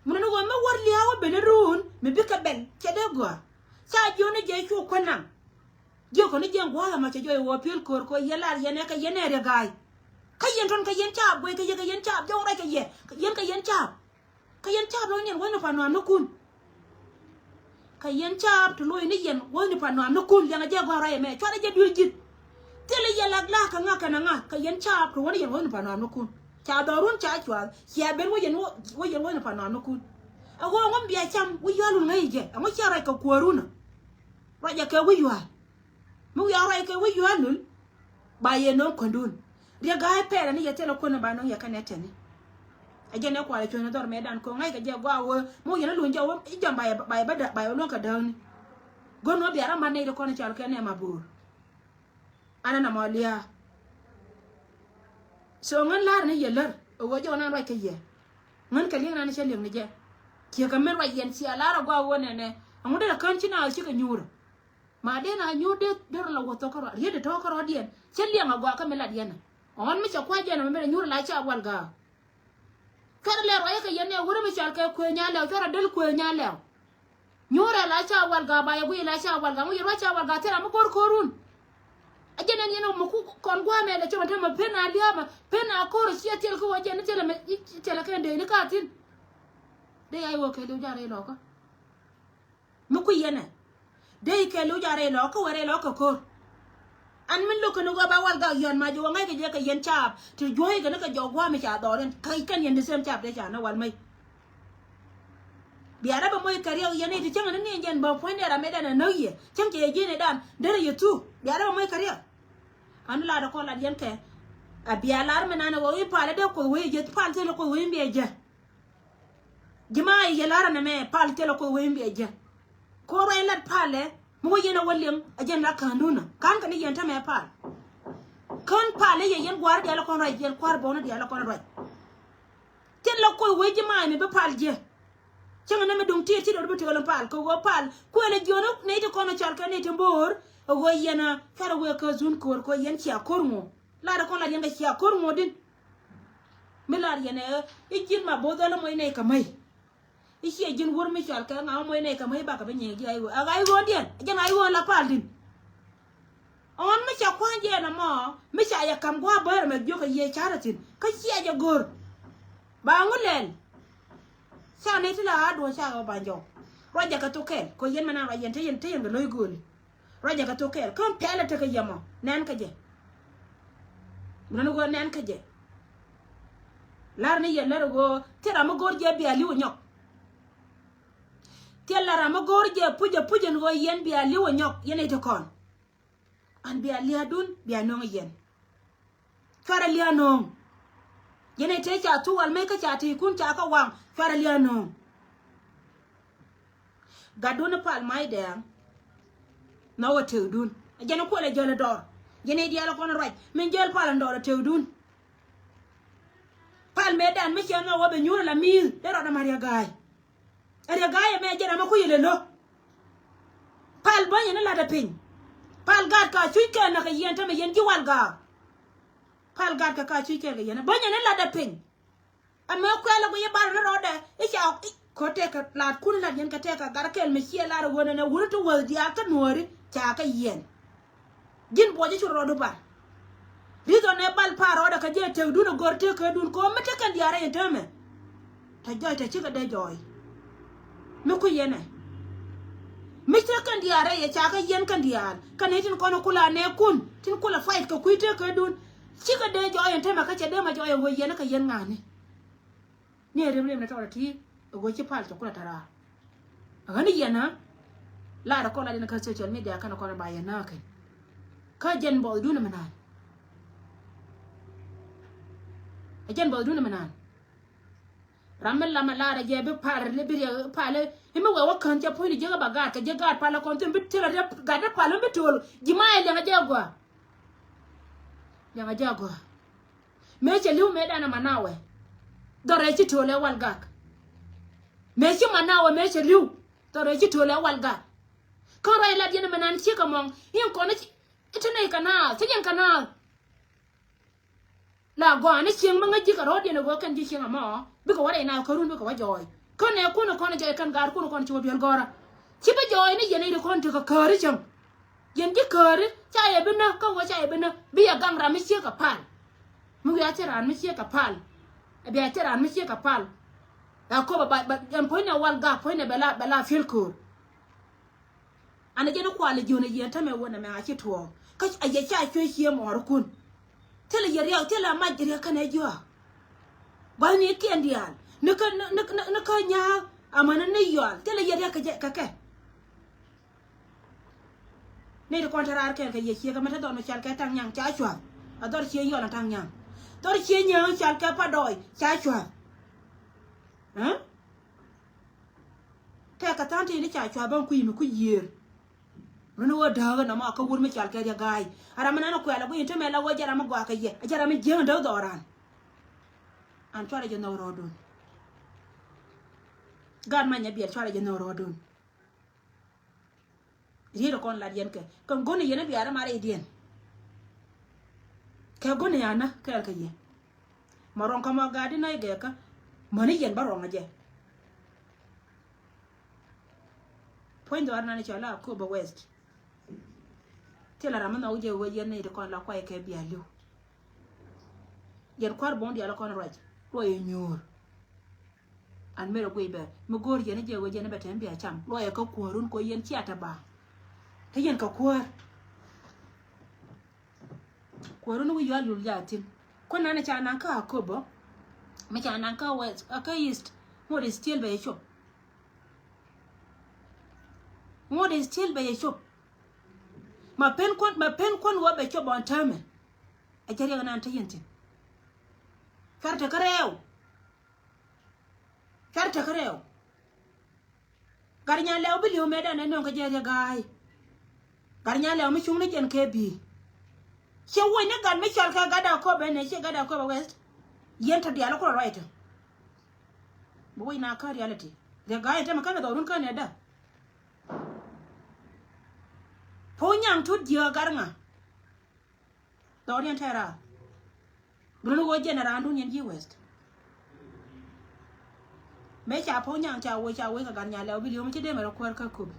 Mun ni ɣöö mi wär lia̱a̱ wä ben run mi bikɛ bɛl cɛ dee gɔaa. Ca jiön ni jɛ cu kuän naŋ. Jiök kɔn ni jiɛn gua̱a̱th ɛmɔ cɛ jɔɔc ɣöö piöl köör kɛ yɛn lar yɛn ɛ kɛ yɛn ɛ riɛ ga̱a̱c. Kä yɛn tɔn kɛ yɛn caap guɛc kɛ yɛ kɛ yɛn caap jɔw rɛc kɛ yɛ kɛ yɛn kɛ yɛn caap. Kɛ yɛn caap lɔ ni yɛn wäthni pa̱n nuaam ni kun. Kɛ yɛn caap ti lo̱c ni yɛn wäthni pa̱n nuaam ni kun liɛŋɛ jɛ gua̱a̱th rɛc ɛmɛ cuarɛ jɛ duël ji̱th. Thilɛ yɛ lak la̱a̱k kɛ ŋa̱k kɛnɛ ŋa̱k kɛ yɛn caap ti wä ni yɛn wäthni pa̱n nuaam ni kun. Ca dhɔrun ca cuath cia ben wä yɛn wä yɛn wäthni pa̱n nuaam ni kun. Ɛ ɣöö ŋun bia cam wi̱c yua̱a̱lun ŋäc jɛ ɛŋu cia ruac kɛ kuäärun ɛ. Ruacɛ kɛ wi̱c yua̱a̱l. Mi wiaa ruac kɛ wi̱c yua̱a̱ lul. Ba yɛ no̱o̱ŋ kuändun. Riɛk ga̱a̱c pɛɛlɛ ni yɛ thilɛ kuändä ba no̱o̱ŋ yɛ kɛnɛ tɛni. Ɛ jɛn ɛ kualɛ cuɛn ɛ dhɔr mɛtdan ko̱ ŋa̱ckɛ jɛ gɔaa wee mi wä yɛn ɛ luny jɛ wee i̱ jam ba yɛ ba yɛ bä dä ba yɛ wä luäŋ kɛ dääkni. Go̱n wä bia ram mat nɛy ti kɔn cal kɛ nɛ ma bo̱o̱r. An ɛn amɔ lia̱a̱. So ŋän la̱r ni yɛ lär ɛ ɣöö jɛ wä nan ruac kɛ yɛ. Ŋän kɛ li̱eŋ nan cɛ li̱eŋ ni jɛ. Ciɛ kɛ min ruac yɛn cia la̱r ɛ gɔaa wee nɛnɛ. Ɛŋu derɛ kään ci na ɣä cikɛ nyuurä. Ma dee na nyuur dee dee rɔ la wä thok kärɔa riet dee tɔ̱ kärɔa diɛn cä liɛŋ a gɔaa kä mi lat yɛn. Ɔn mi cɛ kua̱c jɛn mi mi dee nyuur la ca wal ga̱a̱. Cuarɛ lɛ ruac kɛ yɛn nɛ wurɛ mi cɔal kɛ kuëë nya lɛw cuarɛ del kuëë nya lɛw. Nyuurɛ la ca wal ga̱a̱ ba yɛ guiy la ca wal ga̱a̱ ŋu yɛ ruac ca wal ga̱a̱ thil ram mi go̱r ko̱run. A jɛn ɛn yɛn ɔ mi ku kɔn gua̱a̱mɛ lɛ cɛ mɛ te mɛ pen a lia̱a̱mɛ pen a ko̱r ɔ ciɛ thil kä wä jɛn ni thilɛ mɛ thilɛ kɛn dee ni ka thi̱n. Dee ya iwä kɛ liw jarɛ ilɔkä. Mi kui̱ yɛn ɛ dee kɛ li̱w ca rɛy lɔ̱ɔ̱k kä wee rɛy lɔ̱ɔ̱k kɛ ko̱r. An min lo̱k kɛn ɣöö ba wal gak yɔ̱ɔ̱n mac ɣöö ŋa̱ckɛ jɛ kɛ yɛn caap ti juɔ̱ɔ̱ckɛ ni kɛ jɔɔk gua̱a̱m mi ca dhɔɔr in kä kɛn yɛn di sɛm caap dee ca ni wal mec. Bia rɛ bɛ moc kɛ riɛk yɛn i̱ ti cäŋ ni ni jɛn bä puɔ̱nydɛ ram mi dan ɛ näk yɛ cäŋ cɛ yɛ ji̱n i̱ dan derɛ yɛ thuk bia rɛ bɛ moc kɛ riɛk. An lat ɛ kɔn lat yɛn kɛ a bia lar mi nan ɛ ɣöö i̱ pal ɛ dee kuoth wee jɛ pal thil ɛ kuoth wee mi bia jɛ. Ji̱ ma yɛ lar ɛn ɛmɛ pal thilɛ kuoth wee mi bia jɛ. Ko̱r ruac lat palɛ mi wä yɛn a wä liŋ a jɛn la ka̱n dun a ka̱n kɛ ni yɛn tämɛ pal. Kän palɛ yɛ yɛn gua̱a̱r diaal kɔn ruac yɛn kua̱r bɔni diaal kɔn ruac. Thilɛ kuoth wee ji̱ ma mi bi pal jɛ. Cäŋ ni mi duŋ tiet ci dɔ̱r bi tëël in pal kɛ ɣöö pal kuël a jiɔn ni ti kɔn a cal kɛ ni ti mbo̱o̱r. A ɣöö yɛn a cuarɛ wee kä zun ko̱r kɛ ɣöö yɛn cia ko̱r ŋuɔ. Lar kɔn lat yɛn kɛ cia ko̱r ŋuɔ din. Mi lar yɛn ɛ i̱ ji̱n ma bo̱o̱th dhɔl ɛ moc nɛy kɛ mäc. I̱ ciɛ ji̱n wur mi cɔal kɛ ŋa ɛ moc nɛy kɛ mäc bakɛ bi nyɛɛk ji̱ a i̱ ɣöö a ɣa̱c ɣööŋdiɛn a jɛn ɣa̱c ɣööŋ la pal din. Ɣän mi ca kua̱ny jɛ ɛn ɛmɔ mi ca yɛ ka̱m gua̱a̱ bäär ɛmɛ jiök kɛ yiëë ca̱rä thi̱n kä ciɛ jɛ go̱r. Ba ŋu lɛl. Ca nɛy ti la ɣa̱a̱ duɔ̱ɔ̱c ca ɣä ba jɔw. Ruacɛ kɛ thok kɛl kɛ yɛn mɛ na ruac yɛn te yɛn te yɛn kɛ lo̱c gööli. Ruacɛ kɛ thok kɛl kä pɛlɛ tekɛ yɛmɔ nɛn kä jɛ. Nɛn ɣöö nɛn kä jɛ. Lar ni yɛn lär ɣöö thil ram mi go̱o̱r jɛ bia li̱w ɛ nyɔk. Thil la ram mi go̱o̱r jɛ puc ɛ puc ɛn ɣöö yɛn bia li̱w ɛ nyɔk yɛn i̱ ti kɔn. An bia lia̱a̱dun bia no̱o̱ŋ yɛn. Cuarɛ lia̱a̱ no̱o̱ŋ. Yɛn i̱ tëë ca thuk wal mec kä ca ti̱i̱kun ca kä waŋ cuarɛ lia̱a̱ no̱o̱ŋ. Gatdun i̱ pal mac dɛɛŋ. Nhɔk ɛ tëkdun ɛ jɛn i̱ kuɔl ɛ jäl ɛ dɔɔr. Yɛn i̱ diaal ɛ kɔn ɛ ruac min jäl pal ɛn dɔɔr ɛ tëkdun. Pal mëëdan mi ciɛ nhɔk wä bɛ nyuur ɛ la mi̱i̱th dee rɔɔdɛ ma̱r yɛ ga̱a̱c. Ɛ riɛ ga̱a̱c ɛmɛ jɛn ɛmɛ kui̱ ilɛ lo̱. Pal bänyɛ ni la̱tdɛ piny. Pal gaat ka cuc kɛn nä kɛ yɛn tämɛ yɛn ji̱ wal gaak. Pal gat kɛ ka cuc kɛɛl kɛ yɛn ɛ bä nyɛn ilat ɛ piny. Ɛmɛ kuɛl ɛ guiy i̱ bar ni rɔɔdɛ i̱ ca i̱ ko̱ tɛkɛ laat kun ilat yɛn kɛ tɛkɛ gat kɛɛl mi ciɛ lar ɛ ɣöö nɛnɛ wur ti wäth diaal kä nuääri ca kɛ yɛn. Ji̱n buɔc i̱ cu rɔɔdu bar. Reason ɛ bal pa̱a̱r rɔɔdɛ kɛ jɛ tëkdun ɛ gör tëkädun kɛ ɣöö mi tekɛn diaal rɛy ɛn täämɛ. Tɛ jɔc tɛ cikɛ dee jɔɔy. Mi ku yɛn ɛ mi cä kɛn diaal rɛy ɛ ca kɛ yɛn kɛn diaal kɛn i̱ tin kɔn kula nɛɛkun tin kula fight kɛ kui̱ tëkädun. Cikɛ dee jɔɔy ɛn täämɛ kä cɛ dee ma jɔɔy ɛ ɣöö yɛn ɛ kɛ yɛn ŋa̱a̱ni. Ni ɛ riɛm riɛm ni tɔɔrɛ ti ɛ ɣöö ci pal cɛ kulɛ tɛ raar. Ɛ ɣän i̱ yɛn ɛ lar ɛ kɔn lat in kä social media kɛn ɛ kɔn ɛ ba yɛn nääkɛn. Kä jɛn buɔthdun ɛmɛ naan. Ɛ jɛn buɔthdun ɛmɛ naan. Ram mi lamɛ lar ɛ jɛ bi par li bi riɛk pal i̱ mi wee wä kän cɛ puɔ̱nyni jiäk ɛ ba gaat kɛ jiäk gaat pal ɛ kɔn thi̱n bi thilɛ riɛk gat ni pal mi bi to̱l ji̱ ma ɛ liɛŋ ɛ jɛ gɔaa. Liɛŋ ɛ jɛ gɔaa. Mëë cɛ li̱w mëë danɛ manawɛ. Dhɔrɛ ci to̱l ɛ wal gak. Mëë ci manawɛ mëë cɛ li̱w. Dhɔrɛ ci to̱l ɛ wal gak. Kä ruac lat yɛn ɛmɛ nan ciek ɛmɔŋ in kɔn i̱ ti nɛy kɛ naath ci yɛn kɛ naath. La gɔaa ni cieŋ mi ŋäc ji̱ kɛ rɔ̱ɔ̱diɛn ɛ ɣöö kɛn ji̱ cieŋ ɛmɔ bikɛ wä rɛy naath kärun bikɛ wä jɔɔy. Kä nɛɛkun ɛ kɔn jɔɔy kɛn gaatkun ɛ kɔn ci wä biɛl gɔ̱rä. Ci bi jɔɔy ni yɛn i̱ ri kɔn tekɛ käri cäŋ. Yɛn ji̱ käri ca yɛ bi näk kä wä ca yɛ bi näk bi yɛ gaŋ ram mi ciek kɛ pal. Mi wiaa ci raan mi ciek kɛ pal. Ɛ bia ci raan mi ciek kɛ pal. Ɛ köpɛ ba ba ɛn puɔ̱nynɛ wal gak puɔ̱nynɛ bɛ la bɛ la fiel köör. An a jɛn i̱ kual i̱ jiön a yiɛn tämɛ wä nɛmɛ a ci tuɔɔk kä a yɛ ca cuɛ cië mɔɔrikun. Thilɛ yɛ riɛk thilɛ a mac riɛk kɛnɛ jiɔak. Gua̱thnikiɛn diaal ni kä ni ni ni kä nya̱a̱k amäni ni yɔal thilɛ yɛ riɛk kɛ jɛ kɛ kɛ. Ni ti kɔn te raar kɛɛl kɛ yɛ ciek ɛmɛ te dhɔr mi cal kɛ taŋ nyaŋ ca cua̱th. A dhɔr ciek yɔl a taŋ nyaŋ dhɔr ciek nyaŋ cal kɛ pa dɔɔy ca cua̱th. Tɛk kɛ tha̱a̱ŋ tëë ni ca cua̱th bä kui̱ mi kui̱ yiëër. Rin wä dääk ɛn nɔmɔ kä wur mi cal kɛ riɛ ga̱a̱c. A ram mi nan kuɛl a guiy in te mɛ la wä jɛ ram mi gɔaa kɛ yɛ a jɛ ram mi jiäŋ däk dhɔran. An cuarɛ jɛ nhɔk rɔɔdun. Gat manyɛ biɛl cuarɛ jɛ nhɔk rɔɔdun. Riet kɔn lat yɛn kɛ kɛ go̱n yɛn a biarɛ ma rɛydiɛn. Kɛ go̱n yɛn a kɛɛl kɛ yɛ. Ma rɔŋ kä ma gaat di nɔy gɛɛkä mäni yɛn bä rɔŋ a jɛ. Puɔ̱ny dhɔaar nani cɔl a Akobo West. Thilɛ ram mi nhɔk jɛ wee yɛn ni ti kɔn la kuay kɛ bia li̱w. Yɛn kua̱r bo̱o̱ŋ diaal kɔn ruac ruɔy ɛ nyuur. An merɛ guiy bɛ mi go̱o̱r yɛn jɛ wee yɛn bɛ tɛm bia cam ruɔy ɛ kä kuäärun kɔ yɛn cia te ba. Te yɛn kɛ kuäär. Kuäärun wi̱c yual yul jaa thi̱n. Kuän nani ca naŋ kä Akobo. Mi ca naŋ kä West kä East. Ŋot is still bɛ yɛ cop. Ŋot is still bɛ yɛ cop. Ma pen kuän ma pen kuän wä bɛ cop ɔn täämɛ. A jɛ riɛk nan te yɛn thi̱n. Cuar te kä rɛɛw. Cuar te kä rɛɛw. Gat nyan lɛw bi li̱w mëë dan ɛ nöŋ kä jɛ riɛ ga̱a̱y. Gat nyan lɛw mi cuŋ ni jɛn kɛ bi̱i̱. Ciɛ woc ni gat mi cɔl kɛ gat Akobo ɛn ɛ ciɛ gat Akobo West. Yɛn tɔ diaal kulɔ ruac tɔ. Bi woc na kä reality riɛ ga̱a̱y tɛmɛ känɛ dhɔrun känɛ dä. Puɔ̱ny nyaŋ tut jiääk gat ŋa. Dhɔriɛn tɛ̈ra. Bi run ɣöö jɛn a raandun yɛn ji̱ West. Mëë ca puɔ̱ny nyaŋ ca wee ca wee kɛ gat nyan lɛw bi li̱w mi ci dee mɛ rɔ kuäär kä Akobo.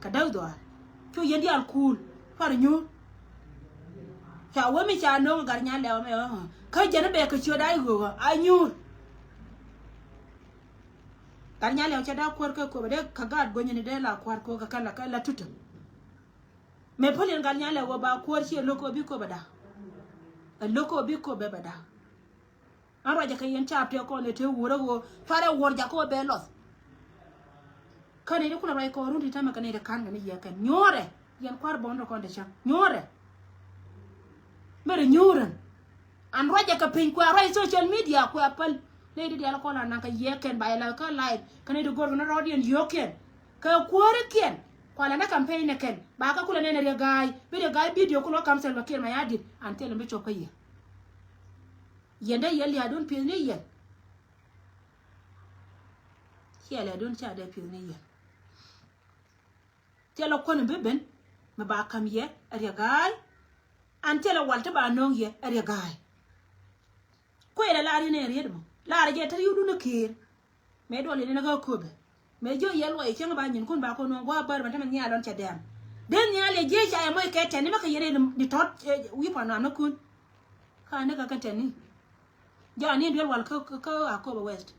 Kɛ däk dhɔaar cu yɛn diaal kuul cuar nyuur. Ca wee mi ca no̱o̱ŋ gat nyan lɛw mɛ ɣöö kä jɛn bɛ kɛ ciöt a i̱ ɣöö a nyuur. Gat nyan lɛw cɛ daa kuäär kä Akobo dee kɛ gaat guänyni dee la kua̱r ko̱o̱k kɛ kɛ la kɛ la tutä. Mëë päl yɛn gat nyan lɛ ɣöö ba kuäär ci ɛ lo̱k ɣöö bi köp ɛ da̱k. Ɛ lo̱k ɣöö bi köp ɛ bɛ da̱k. An ruacɛ kɛ yɛn caap tëë kɔn ɛ tëë wurä ɣöö cuarɛ wuɔ̱r jakä ɣöö bɛ lɔth. Kä nɛy ti kulɛ ruac kɔn run ti tämɛ kɛ nɛy ti ka̱n kɛ ni yɛ kɛn nyuɔ̱ɔ̱rɛ. Yɛn kua̱r bɔn ti kɔn ti cäŋ nyuɔ̱ɔ̱rɛ. Mɛrɛ nyuurän. An ruacɛ kɛ piny kuɛ ruac social media kuɛ päl. Nɛy ti diaal kɔn la naŋ kɛ yɛ kɛn ba yɛ la kä live kɛ nɛy ti go̱r kɛ ni rɔɔdiɛn yio̱o̱kiɛn. Kɛ kuäärikiɛn kualɛ ni campaign ni kɛn ba kä kulɛ nɛn riɛ ga̱a̱y bi riɛ ga̱a̱y video kulɛ wä kam Salva Kiir Mayardit an thilɛ mi cop kä yɛ. Yɛn dee yɛ lia̱a̱dun pi̱eth ni yɛn. Ciɛ lia̱a̱dun ca dee pi̱eth ni yɛn. Thilɛ kuän bi ben mi ba kam yɛ riɛ ga̱a̱y. An thilɛ wal ti ba no̱o̱ŋ yɛ riɛ ga̱a̱y. Kuël ɛ lar yɛn ɛ riet mɔ. Lar jɛ te yudun ɛ kiir. Mëë duɔl yɛn ɛ kä köpɛ. Mëë jiö yɛ luɔc cäŋ ba nyinkun ba kɔn nuɔ̱ŋ gua̱a̱ bär mɛ tämɛ nhial ɔn cɛ dɛm. Den nhial yɛ jiec ca yɛ mɔc kɛ tɛni mɛ kɛ yɛn ɛ ni tɔt wi̱i̱ puan nuam ni kun. Ka ni kɛ kɛ tɛni. Jɔn ni duel wal kä, kä, kä Akobo West.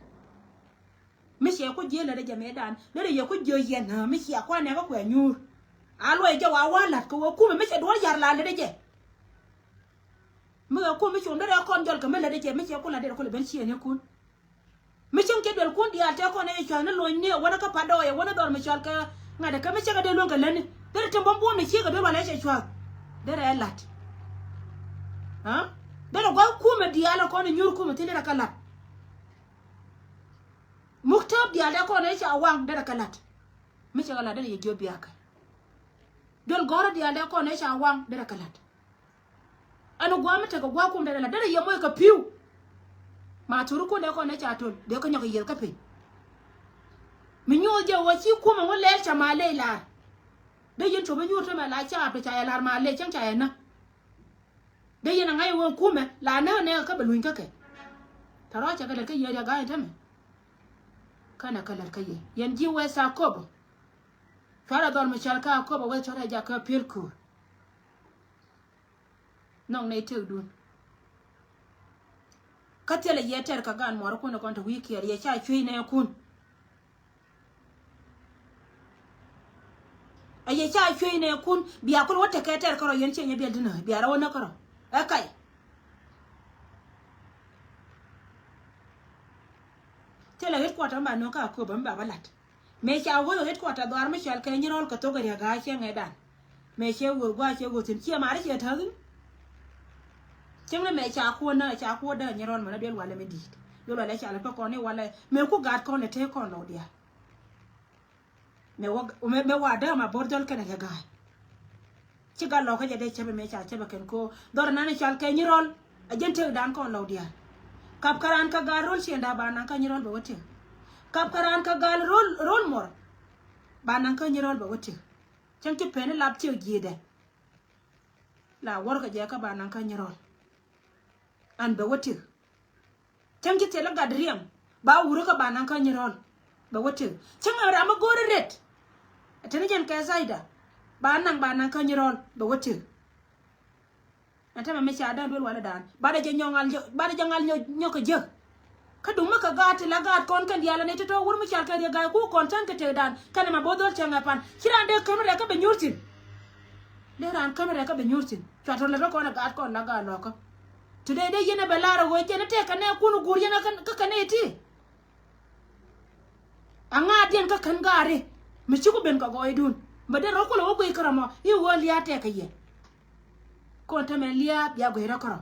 Mi ciɛ ku jiel lät jɛ mëë dan lät jɛ ku jiö yɛn hä mi ciɛ kuan nɛ kä kuɛ nyuur. A luɔy jɛ wa wa lat kɛ wä kumɛ mi ciɛ duɔl yar la lät jɛ. Mi kɛ kum mi cum derɛ kɔn jɔl kɛ mi lät jɛ mi ciɛ ku lat derɛ ku lɛ ben ciɛ ni kun. Mi cieŋ cɛ duel kun diaal tɛ kɔn ɛ cua̱th ni lony ni ɛ wänä kä pat dɔɔyɛ wänä dhɔr mi cɔal kɛ ŋa̱t ɛ kɛ mi ciɛ kɛ dee luäŋ kɛ lätni derɛ ti buɔm buɔm ni ciek kɛ duel wal ɛ cɛ cua̱th. Derɛ ɛ lat. Hä? Derɛ gua̱th kumɛ diaal ɛ kɔn ɛ nyuur kumɛ thin derɛ kɛ lat. Muk tääp diaal dee kɔn ëë ca waŋ derɛ kɛ la̱t. Mi cɛ kɛ la̱t derɛ yɛ jiöp biakä. Duel gɔ̱rä diaal dee kɔn ëë ca waŋ derɛ kɛ la̱t. Ɛn gua̱a̱ mi tekɛ gua̱a̱ kum derɛ la̱t derɛ yɛ moc kɛ pi̱w. Ma thurikun dee kɔn ëë ca töl dee kä nyɔk kɛ yiëth kä piny. Mi nyuuth jɛ ɣöö ci kumɛ ŋu lɛl ca ma ley la̱r. Dee yɛn cop inyuur temɛ la caap ti ca yɛ la̱r ma ley cäŋ ca yɛ näk. Dee yɛn a ŋa̱c wen kumɛ la näk nɛɛk kä bɛ luny kä kɛ. Tɛ rɔɔcɛ kɛ lät kä yɛ riɛk ga̱a̱c tämɛ. Känɛ kɛ lät kä yɛ yɛn ji̱ wee thaa köpä. Cuarɛ dhɔl mi cɔal kä a köpä wee cuarɛ jak kä piël köör. Nɔŋ nɛy tëkdun. Kä thilɛ yɛ tɛr kɛ gaan muɔɔrikun kɔn te wi̱i̱ kiɛɛr yɛ ca cuey nɛɛkun. A yɛ ca cuey nɛ kun bia kul wä tekɛ tɛr kärɔ yɛn ciɛ nyɛ biɛl dinä bia rɛ wä nä kärɔ. Ɛ kay. Thilɛ headquarter mi ba nöŋ kä a köpä mi ba bä lat. Mëë ca wä headquarter dhuaar mi cɔal kɛ nyirɔl kɛ thok ɛ riɛk gaa ciɛ ŋɛ dan. Mëë cɛ wä gua cɛ wä thin ciɛ mari ciɛ täthin. Cieŋ ni mëë ca kuɔ nä ca kuɔ däk nyirɔl mɛ nä duel walɛ mi di̱i̱t. Duel walɛ ca lɛ pä kɔn ni walɛ mëë ku gat kɔn lɛ tëë kɔn lɔw diaal. Mɛ wa, mɛ, mɛ wa däm a bo̱r dhɔl kɛnɛ kɛ ga̱a̱c. Ci gal lɔkä jɛ dee cäpɛ mɛ ca cäpɛ kɛn ko dhɔr nan i̱ cal kɛ nyirɔl. A jɛn tëk dan kɔn lɔw diaal. Kap kɛ raan kɛ gal ro̱l ciɛn da̱a̱ ba naŋ kä nyirɔl bɛ wä tëk. Kap kɛ raan kɛ gal ro̱l, ro̱l mɔr. Ba naŋ kä nyirɔl bɛ wä tëk. Cäŋ ci pen i̱ lap ciek ji̱i̱dɛ. La wärkɛ jɛ kä ba naŋ kä nyirɔl. An bɛ wä tëk. Cäŋ ci thilɛ gat riɛm ba wurä kä ba naŋ kä nyirɔl bɛ wä tëk. Cäŋ ɛ ram mi go̱o̱ri ret. Teni jɛn kɛ Zaida ba naŋ ba naŋ kä nyirɔl bɛ wä tëk. Ɛn tämɛ mi ca däŋ duel walɛ dan ba dɛ jɛ nyɔŋ al ba dɛ jɛ ŋal nyɔk kɛ jek. Kä duŋ mi kɛ gaat ti la gaat kɔn kɛn diaal ani ti tɔ̱ wur mi cal kɛ riɛ ga̱a̱c ku kɔn tän kɛ tëk dan kɛn ɛmɛ bo̱o̱th dhɔl cäŋ ɛ pan ci raan dee käm rɛk kä bɛ nyuur thi̱n. Dee raan käm rɛk kä bɛ nyuur thi̱n cua tɔ̱ lät kä kɔn ɛ gaat kɔn la gaat lɔkä. Today dee yɛn ɛ bɛ lar ɛ ɣöö jɛn ɛ tëëk kɛ nɛɛkun ɛ guur yɛn kä kɛ nɛy ti. Aŋaatdiɛn kä kän gaari mi ci ku ben kɛ gɔɔydun. Bɛ dee rɔ kulɛ wä guic kärɔmɔ i̱ ɣöö lia̱a̱ tɛk kɛ yɛ. Kɔn tämɛ lia̱a̱ bia guic rɔ kärɔ.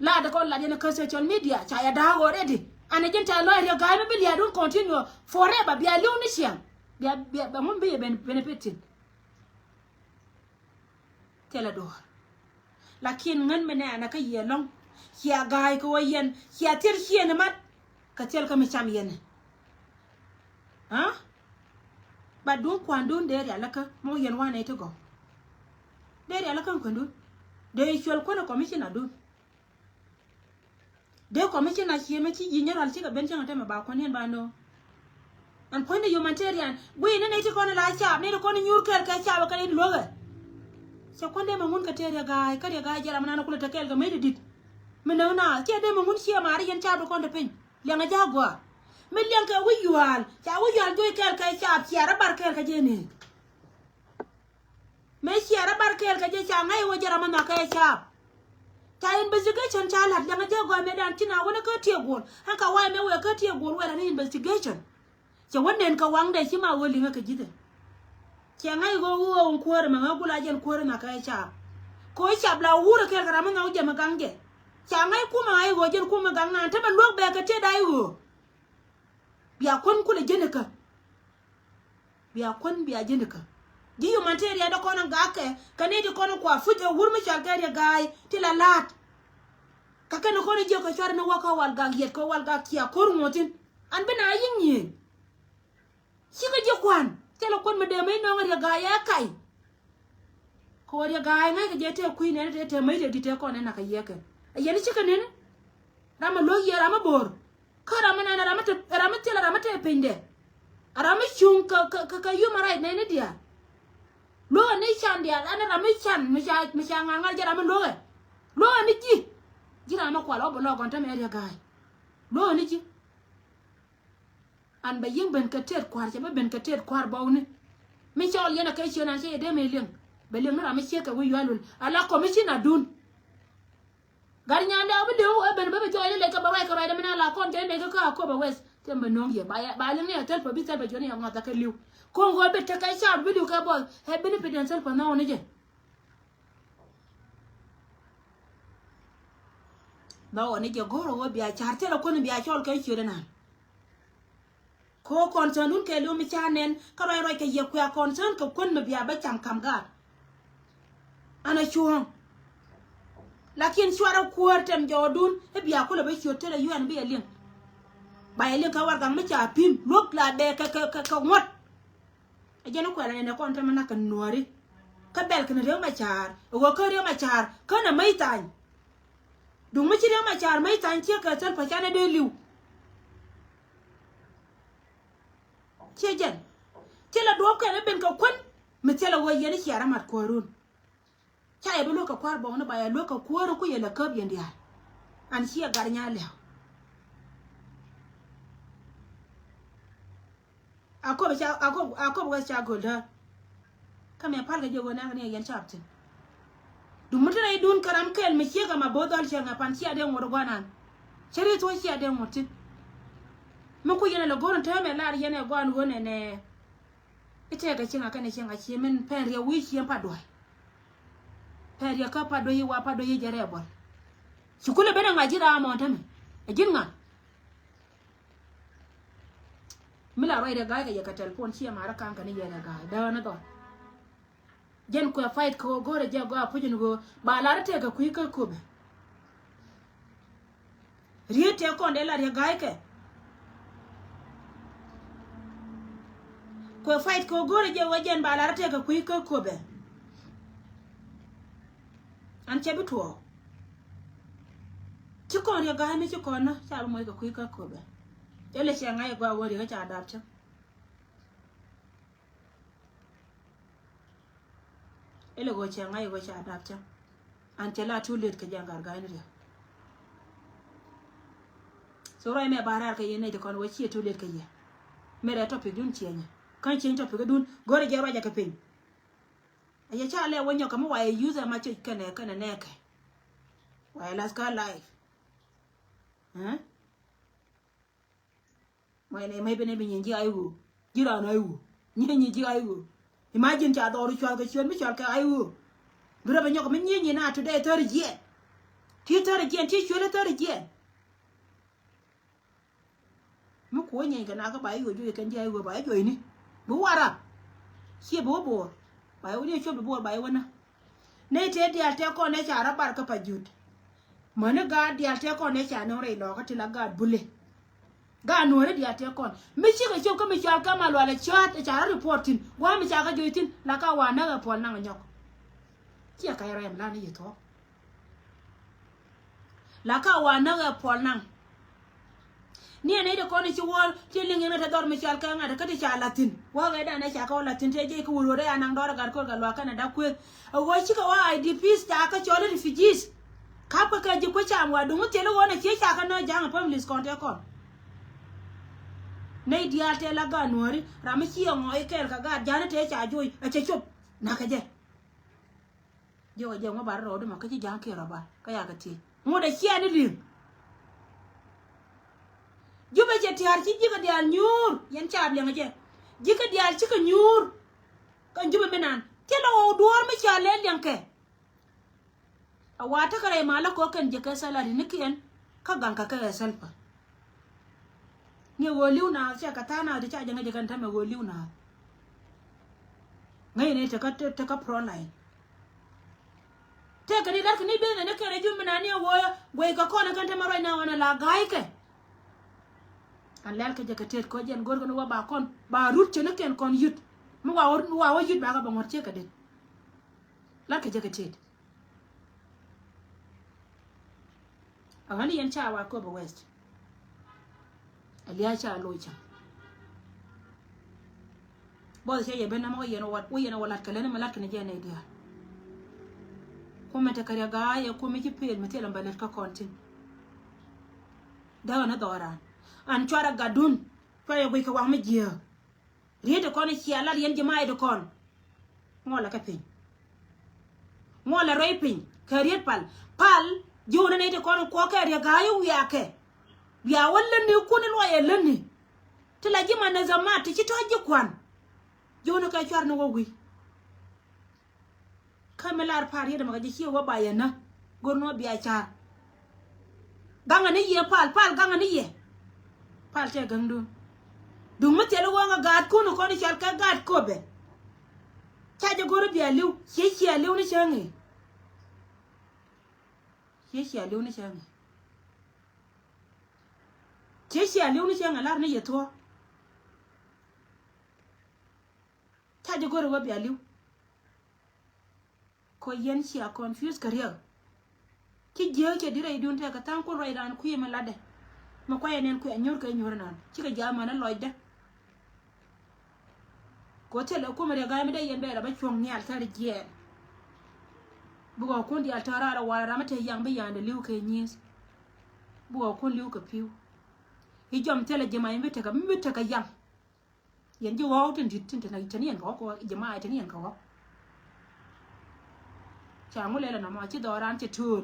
Laat kɔn lat yɛn kä social media ca yɛ da̱a̱k already. Anɛ ji̱n ca lɔc riɛk ga̱a̱c mi bi lia̱a̱dun continue forever bia li̱w ni ciaŋ. Bia bia bɛ ŋun bi yɛ ben benefit thi̱n. Thilɛ duɔ̱ɔ̱r. Lakin ŋän mi nɛɛnɛ kä yiëë lɔ̱ŋ. Cia ga̱a̱c kɛ wä yɛn cia thil ciëëni mat. Kɛ thil kä mi cam yɛn. Aa? Bat duŋ kuandun dee rialikä mɔ yɛn wanɛ ti gɔw. Dee rialikä kuandun. Dee cuɛl kuänɛ commissioner dun. Dee commissioner ciëmɛ ci ji̱ nyɛ rual cikɛ ben cäŋ a tɛmɛ ba kuän yɛn ba nööŋ. Ɛn puɔ̱nydɛ humanitarian guiy ni nɛy ti kɔn la caap nɛy ti kɔn nyuur kɛɛl kɛ caap kɛ in luäkɛ. Cɛ kuän dee mɛ ŋun kɛ tëë riɛ ga̱a̱c kä riɛ ga̱a̱c jɛ ram nan kulɛ te kɛɛl kɛ mec ti di̱t. Mi näk na ciɛ dee mɛ ŋun ciɛ maari yɛn caap ti kɔn te piny liɛŋɛ ja̱a̱k gɔaa. Mi liɛŋ kɛ wi̱c yuaal ca wi̱c yuaal juɔc kɛɛl kɛ caap ciaarä bar kɛɛl kɛ jɛ nɛɛk. Mëë ciɛ rɔ bar kɛɛl kɛ jɛ ca ŋa̱c ɣöö jɛ ram mi nhɔakɛ caap. Ca investigation ca la̱t liɛŋɛ jɛ gɔaa mëëdan ci na wänä kä tiɛ guɔl. Ɣän ka wa̱a̱ mëë wëë kä tiɛ guɔl wëë ran investigation. Cɛ wä nën kɛ waŋdɛ ci ma wä liŋä kɛ ji̱thɛ. Cɛ ŋa̱c ɣöö ɣöö kuäärä mɛ ŋäk gula jɛn kuäärä nhɔakɛ caap. Kɛ ɣöö cap la wurä kɛɛl kɛ ram mi nhɔak jɛ mi gaŋ jɛ. Ca ŋa̱c kumɛ ŋa̱c ɣöö jɛn kumɛ gaŋ naan te mɛ luäk bɛɛkɛ tëë da̱c ɣöö. Bia kuän kulɛ jenikä. Bia kuän bia jenikä. Ji̱ humanitarian dee kɔn in gakɛ kɛ ni ti kɔn in kua fuc ɛ wur mi cɔal kɛ riɛ ga̱a̱y ti la la̱a̱t. Kɛ kɛn in kɔn in jiök kɛ cuarɛ ni wä kä wal gak yɛt kɛ wal gak cia ko̱r ŋuɔ̱thin. An bi na yi̱ŋ nyiëëny. Cikɛ ji̱ kua̱n thilɛ kuän mi dee mi nɔŋ riɛ ga̱a̱y ɛ ka̱y. Kɛ wä riɛ ga̱a̱y ŋäc kɛ jɛ tëë kui̱ nɛn tëë tëë mäc tëë di̱t tëë kɔn in nakɛ yiɛkɛ. Ɛ yɛn cikɛ nɛn. Ram mi lo̱k yɛ ram mi bo̱o̱r. Kä ram mi nɛn ram mi te, ram mi thil ram mi te pinydɛ. Ram mi cuŋ kɛ, kɛ, kɛ, kɛ human right nɛni diaal. Luɔ̱kɛ ni can diaal, ɛn ram mi can, mi ca, mi ca ŋa̱r ŋa̱r jɛ ram mi luɔ̱kɛ. Luɔ̱kɛ ni ji̱. Ji̱ ram mi kual ɔ bi lɔɔk gɔn tämɛ ɛ riɛ ga̱a̱c. Luɔ̱kɛ ni ji̱. An bɛ yiëŋ ben kɛ tet kua̱r, cɛ bä ben kɛ tet kua̱r bɔwni. Mi cɔɔl yɛn a kɛ ciön an cɛ yɛ dee mi liŋ. Bɛ liŋ ni ram mi ciek kɛ wi̱i̱ yual wul. Ala commissioner dun. Gat nyandɛ a bi liŋ wä ben bä bi jɔɔc ilɛ kɛ bɛ ruac kɛ ruacdɛ min a la kɔn kɛ ilɛ kɛ kä a kop a wes. Cɛ bɛ no̱o̱ŋ yɛ ba liŋ ni a thɛl pɛ bi thɛl pɛ juɔni yɛ ŋɔth a kɛ li̱w. Ko̱ŋ wä bi tekɛ cap bi li̱w kɛ bɔth. Ɛ bi ni pidɛn thɛl pɛ nhɔɔk ni jɛ. Bä wä ni jɛ go̱r wä bia car thilɛ kuäni bia cɔl kɛ ciötdä nan. Ko concern dun kɛ li̱w mi ca nɛn kä ruac ruac kɛ yɛ kuɛ concern kɛ kuän mi bia bä cam kam gaat. An a cuɔ̱ɔ̱ŋ. Lakin cuarɛ kuäär tɛm jɔɔdun i̱ bia kulɛ bä ciöt thilɛ yuɛn bi yɛ liŋ. Ba yɛ liŋ kɛ warɛgak mi ca pi̱m luäk la bɛ kɛ kɛ kɛ ŋuɔ̱t. Ɛ jɛn i̱ kuɛlɛ nɛn ɛ kɔn tämɛ nak kɛ nuääri. Kä bɛl kɛn Riek Machar ɛ ɣöö kä Riek Machar känɛ mäc thany. Duŋ mi ci Riek Machar mäc thany ciek kɛ thil pä canɛ dee li̱w. Ciɛ jɛn thilɛ duɔ̱ɔ̱p kɛn i̱ ben kɛ kuän mi thilɛ ɣöö yɛn i̱ cia rɛ mat kuäärun. Ca yɛ bi luäk kɛ kua̱r bɔŋni ba yɛ luäk kɛ kuäär ku yɛ lɛ käp yɛn diaal. An ciɛ gat nya lɛw. A kop ca, a kop, a kop wes ca go̱l däär. Kä mɛ pal kɛ jɛ ɣöö nɛn kɛ ni yɛn cap thi̱n. Dum mi te rɛy dun kä ram kɛl mi ciek ɛmɛ bo̱o̱th dhɔl cɛ ŋɛ pan cia dee ŋot guanan. Cɛ ri thuɔ̱c cia dee ŋot thi̱n. Mi ku yɛn ɛ lɛ go̱r in täämɛ lar yɛn ɛ guan ɣöö nɛnɛ. I̱ tɛɛkɛ cieŋ a kɛnɛ cieŋ a cie min pɛn riɛk wi̱i̱ cieŋ pa dua̱c. Pɛn riɛk kä pa dua̱c i̱ wa pa dua̱c i̱ jɛ rɛɛ buɔl. Ci kulɛ ben ɛ ŋa̱c ji̱ ram mɔn tämɛ. Ɛ ji̱n ŋa̱. Mi la ruac rɛ ga̱a̱c kɛ yɛ kɛ tɛlpon ciɛ ma̱a̱rä ka̱n kɛn i̱ yɛ rɛ ga̱a̱c däänä dhɔl. Jɛn kuɛ fight kɛ ɣöö go̱rɛ jɛ gɔaa puc in ɣöö ba lar i̱ tɛɛkɛ kui̱ kä köpɛ. Riet tëë kɔn dee la riek ga̱a̱ckɛ. Kuɛ fight kɛ go̱o̱rɛ jɛ wä jɛn ba lar tëë kɛ kui̱ kä köpɛ. An cɛ bi tuɔɔk. Ci kɔn riek ga̱a̱c mi ci kɔn nä ca bi moc kɛ kui̱ kä köpɛ. Cɛ lɛ cɛ ŋa̱c ɛ gɔaa wä riek kä ca dap cä. Ilɛ ɣöö cɛ ŋa̱c ɣöö ca dap cäŋ. An cɛ la too late kɛ jɛ gat ga̱a̱c ni riɛk. So ruac mɛ ba raar kɛ yɛ nɛy ti kɔn ɣöö ciɛ too late kɛ yɛ. Mɛ rɛ topic dun ciɛnyɛ. Kä ciɛny topic dun go̱rɛ jɛ ruacɛ kɛ piny. A yɛ ca lɛ wä nyɔk kɛ mi wa yɛ youth ɛma cec kɛnɛ kɛnɛ nɛɛkɛ. Wa yɛ lath kä life. Ɛ? Mɔc nɛ mɔc ben ɛ bi nyin ji̱ ay ɣöö. Ji̱ raan ay ɣöö. Nyin nyin ji̱ ay ɣöö. Imagine ca dhɔr cual kɛ ciöt mi cual kɛ ay ɣöö. Bi rɔ bɛ nyɔk mi nyin nyin a today thäri jiɛn. Ti thäri jiɛn, ti cuël thäri jiɛn. Mi kuɔ nyɛny kɛ na kä ba i̱ ɣöö juɔc kɛn ji̱ ay ɣöö ba i̱ juɔcni. Bi warap. Ciɛ bi wä bo̱o̱r. Ba i̱ wä ni cuɔp bi bo̱o̱r ba i̱ wä nä. Nɛy tëë diaal tëë kɔn ëë ca rɔ bar kä pa jut. Mäni gaat diaal tëë kɔn ëë ca nöŋ rɛy lɔɔkä ti la gaat bule. Gaat nuɔ̱ɔ̱ri diaal tëë kɔn. Mi cikɛ cop kä mi cɔal kä ma lualɛ cäät ëë ca rɔ report thi̱n. Gua̱a̱m mi ca kä joc thi̱n la ka wa näk ɛ puɔl naŋ nyɔk. Ciɛ kac rɛm lan i̱ yi thuɔ̱k. La ka wa näk ɛ puɔl naŋ. Ni ɛn nɛy ti kɔn i̱ ci wäär ti liŋ yɛn ɣä te dhɔr mi cɔal kɛ ŋa̱t kä ti ca la̱th thi̱n. Wäk ɛ dan ɛ ca kɛ wä la̱th thi̱n tëë jiɛc kä wur ɣöö rɛy anaŋ dɔɔr ɛ gat ko̱r kɛ luaak Canada kuëëth. Ɛ ɣöö cikɛ wä I D Ps ca kä cɔl i̱ refugees. Kapkɛ kɛ ji̱ kuec cam wa duŋ thil i̱ ɣöö nɛ cie ca kä nä ja̱a̱ŋ ɛ families kɔn tëë kɔn. Nɛy diaal tëë la gaat nuääri ram mi ci ɛ ŋɔɔc kɛɛl kɛ gaat ja̱a̱ni tëë ca joc ɛ cɛ cop. Na̱kɛ jɛ. Ji̱ wä jɛ ŋuɔ̱t ba rɔ rɔɔdu ma kä ci ja̱a̱ŋ kiɛ rɔ ba kä yakɛ thiec ŋuɔ̱t ɛ ciɛ ni li̱ŋ. Jupɛ cɛ tia̱a̱r ci ji̱ kɛ diaal nyuur yɛn caap liɛŋ jɛ. Ji̱ kɛ diaal cikɛ nyuur. Kɛn jupɛ mi naan thilɛ ɣɔw duɔ̱ɔ̱r mi ca lɛ liɛŋ kɛ. A wa tekɛ rɛy ma lä kɔ kɛn jɛ kɛ salary ni kiɛn kä gaŋ kɛ kɛ ɛ Salva. Ni ɣöö li̱w naath cɛ kɛ tha̱a̱ŋ naath ti ca jɛ ŋäc jɛ kɛn täämɛ ɣöö li̱w naath. Ŋäcɛ ni tekä tekä front line. Tëëkɛ ni la̱rkɛ ni business ni kɛn rɛy jum mi naan ni ɣöö guɛy kɛ kɔn kɛn täämɛ ruac naath ɣän ɛ la ga̱a̱ckɛ. An lɛl kɛ jɛ kɛ tëët kɔ jɛn go̱rkɛ ni wä ba kɔn ba rut cɛ ni kɛn kɔn yut. Mi wa wä yut ba kɛ bɛ ŋuɔ̱t ciek kɛ det. La̱rkɛ jɛ kɛ tëët. A ɣän yɛn ca wa Akobo West. A lia̱a̱ ca loc cäŋ. Buɔth cɛ yɛ ben nɛmɛ wä yɛn wä, wä yɛn wä lat kɛ leni mi lat kɛ ni jɛ nɛy diaal. Kumɛ te kɛ Riek Gai ɛ kumɛ ci pel mi thilɛ mi bɛ lät kä kɔn thi̱n. Däkɛ ni dhɔran. An cuarɛ gatdun. Cuarɛ guic kɛ waŋ mi jiääk. Riet ti kɔn cia lat yɛn ji̱ ma̱a̱ ti kɔn. Ŋuɔlɛ kɛ piny. Ŋuɔlɛ rɔy piny kɛ riet pal. Pal ji̱ wun ni ti kɔn kuɔkɛ Riek Gai wiakɛ. Bia wä lätni kun luɔyɛ lätni. Ti la ji̱ ma ni zamat ti ci tɔ̱ ji̱ kuan. Ji̱ wun kɛ cuar ni wä wi̱i̱. Kä mi lar pal riet mɛ kɛ ji̱ ci wä ba yɛ nä. Go̱r ni wä bia car. Gaŋɛ ni yɛ pal, pal gaŋɛ ni yɛ. Pal tɛ gaŋdun. Duŋ mi thil ɣɔ̱ŋ ɛ gaatkun kɔn i̱ cɔal kɛ gaat Kopɛ. Ca jɛ go̱r i̱ bia li̱w, ciɛ cia li̱w ni cäŋ i̱. Ciɛ cia li̱w ni cäŋ i̱. Ciɛ cia li̱w ni cäŋ i̱ lar ni yɛ thuɔ̱k. Ca jɛ go̱r i̱ wä bia li̱w. Kɔ yɛn cia confuse kɛ Riek. Ci jiääk cɛ di rɛydun tɛkɛ tha̱a̱ŋ kun rɛy raan kui̱ mi latdɛ. Mi kuayɛ nɛn kui̱ a nyuur kɛ nyuur nan cikɛ jiath män a lɔcdä. Kɔ thilɛ kumɛ Riek Gai mi dee yɛn bɛɛr a bä cuɔ̱ŋ nhial thäri jiɛɛn. Bukɔ kun diaal tɔ̱ raar a wal ram mi te yaŋ bi ya̱a̱ndɛ li̱w kɛ nyi̱i̱th. Bukɔ kun li̱w kɛ pi̱w. I̱ jɔm thilɛ ji̱ ma in bi tekɛ mi bi tekɛ yaŋ. Yɛn ji̱ ɣɔ̱k tin di̱t tin te ni yɛn kɛ ɣɔ̱k kɛ ɣɔ̱k ji̱ ma te ni yɛn kɛ ɣɔ̱k. Ca ŋu lɛlɛ nɔmɔ ci dhɔran cɛ tööl.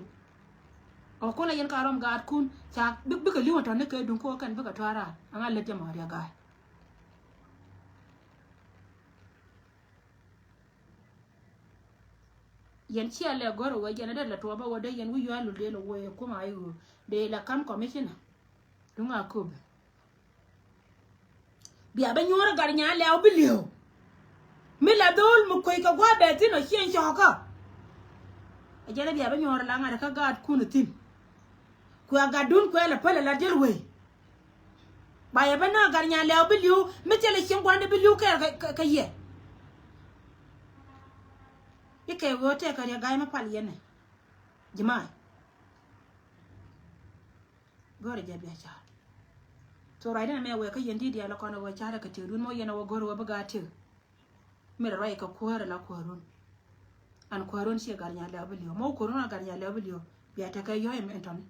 Ɔ kun la yɛn ka rɔm gaatkun ca bikɛ li̱w tɔ̱ ni kɛ duŋ kɛ ɣɔ̱k kɛn bikɛ tɔ̱ raar aŋa lät jɛ mɔ Riek Gai. Yɛn cia lɛ gɔ̱r wee yɛn a dee la tuɔɔpä wee dee yɛn wi̱c yua̱a̱ lul dee lɛ wee kum a i̱ ɣöö dee la kam commissioner. Duŋ a köpɛ. Bia bä nyuɔ̱ɔ̱r gat nyaa lɛ̈ɛ̈u bi li̱ew. Mi la dho̱o̱l mi kueec kɛ gua̱a̱ bɛ thi̱n ɔ cieŋ cɔɔkä. Ɛ jɛn ɛ bia bä nyuɔ̱ɔ̱r la ŋa̱t kä gaatkun thi̱n. Kuɛ gatdun kuɛ la päl ɛ la diɛl wee. Ba yɛ bä nä gat nyaa lɛ̈ɛ̈u bi li̱ew mi thilɛ cieŋ gua̱a̱n bi li̱ew kɛ kɛ yɛ. Ikɛ ɣöö tɛkɛ Riek Gai mi pal yɛn ɛ. Ji̱ ma̱a̱. Go̱rɛ jɛ bia car. So ruacdä nɛ mɛ wee kä yɛn di̱t diaal kɔn ɛ wee carɛ kɛ tiekdun mɔ yɛn ɛ wä go̱rɛ wä bi gaat tiek. Mi rɛ ruac kɛ kuäärɛ la kuäärun. An kuäärun ciɛ gat nyaa lɛ̈ɛ̈u bi li̱ew mɔ kuäärun a gat nyaa lɛ̈ɛ̈u bi li̱ew. Bia tekɛ yɔ̱c ɛn tɔ̱ni.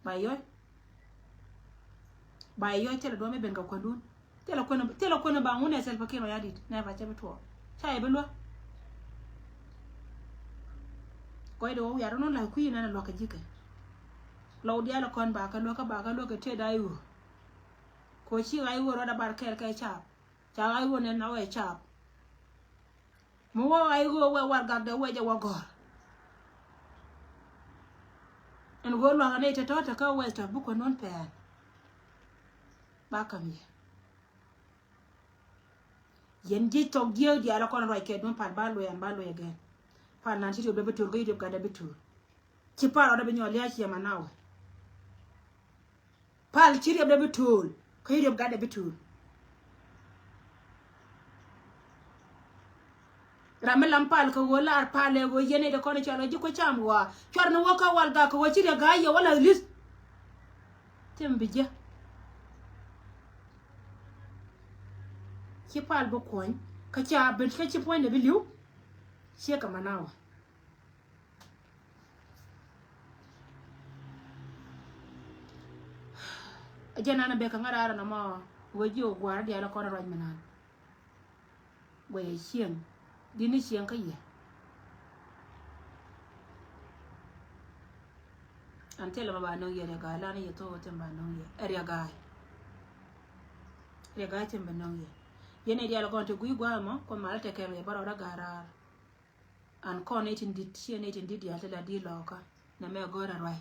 Ba yɔ̱c. Ba yɔ̱c thilɛ duɔ̱ɔ̱m i̱ ben kɛ kuändun. Thilɛ kuän, thilɛ kuän ba ŋun ɛ Salva Kiir Mayardit nɛ ba cɛ bi tuɔɔk. Ca yɛ bi luäk. Kɔc de wä wiat run la kui̱ nɛn luäk kɛ ji̱ kɛ. Lɔw diaal kɔn ba kɛ luäk kä ba kɛ luäk kɛ tëë da i̱ ɣöö. Kɛ ɣöö ci ɣa̱c i̱ ɣöö rɔɔdɛ bar kɛɛl kɛ caap. Ca ɣa̱c i̱ ɣöö nɛn na wɛ caap. Mi wä ɣa̱c i̱ ɣöö wɛ warɛgak dee wecɛ wä gɔ̱r. Ɛn ɣöö lua̱ŋ ɛ nɛy te tɔ̱ te kä wec tɔ̱ bukɛ nɔn pɛn. Ba käm yɛ. Yɛn ji̱ thɔk jiääk diaal ɛ kɔn ruac kɛ duɔ̱n pal ba luɛɛn ba luɛɛk gɛn. Pal nan ci riop dee bi tuur kä ci riop gat dee bi tuur. Ci pal rɔɔdɛ bi nyɔɔl lia̱a̱ ciɛ ma nawɛ. Pal ci riop dee bi tuur kä ci riop gat dee bi tuur. Ram mi lam pal kɛ ɣöö lar pal ɛ ɣöö yɛn ɛ dee kɔn cɔl ɛ ji̱ kuecam ɣɔaa cuar ni wä kä wal gak kɛ ɣöö ci riɛ ga̱a̱c yɛ wä la̱th li̱th. Thim bi jiɛ. Ci pal bi kuɔny kä ca ben kä ci puɔ̱nydɛ bi li̱w. Ciɛ kɛ ma nawä. Jɛ nan bɛ kɛ ŋa̱r arɛ nɔmɔ wee ji̱ wä gua̱a̱r diaal kɔn ruac mi nan. Guɛy ɛ cieŋ di̱t ni cieŋ kä yɛ. An thilɛ ma ba nöŋ yɛ Riek Gai lan yɛ thok wä thim ba nöŋ yɛ ɛ Riek Gai. Riek Gai thim ba nöŋ yɛ. Yɛn ɛ diaal kɔn ti gui̱ gua̱a̱ mɔ kɔn mal tɛ kɛl yɛ bä rɔɔdä ga̱a̱r raar. An kɔn ni tin di̱t ciɛ ni tin di̱t diaal ti la di̱t lɔɔkä. Nɛ mɛ gɔ̱r a ruac.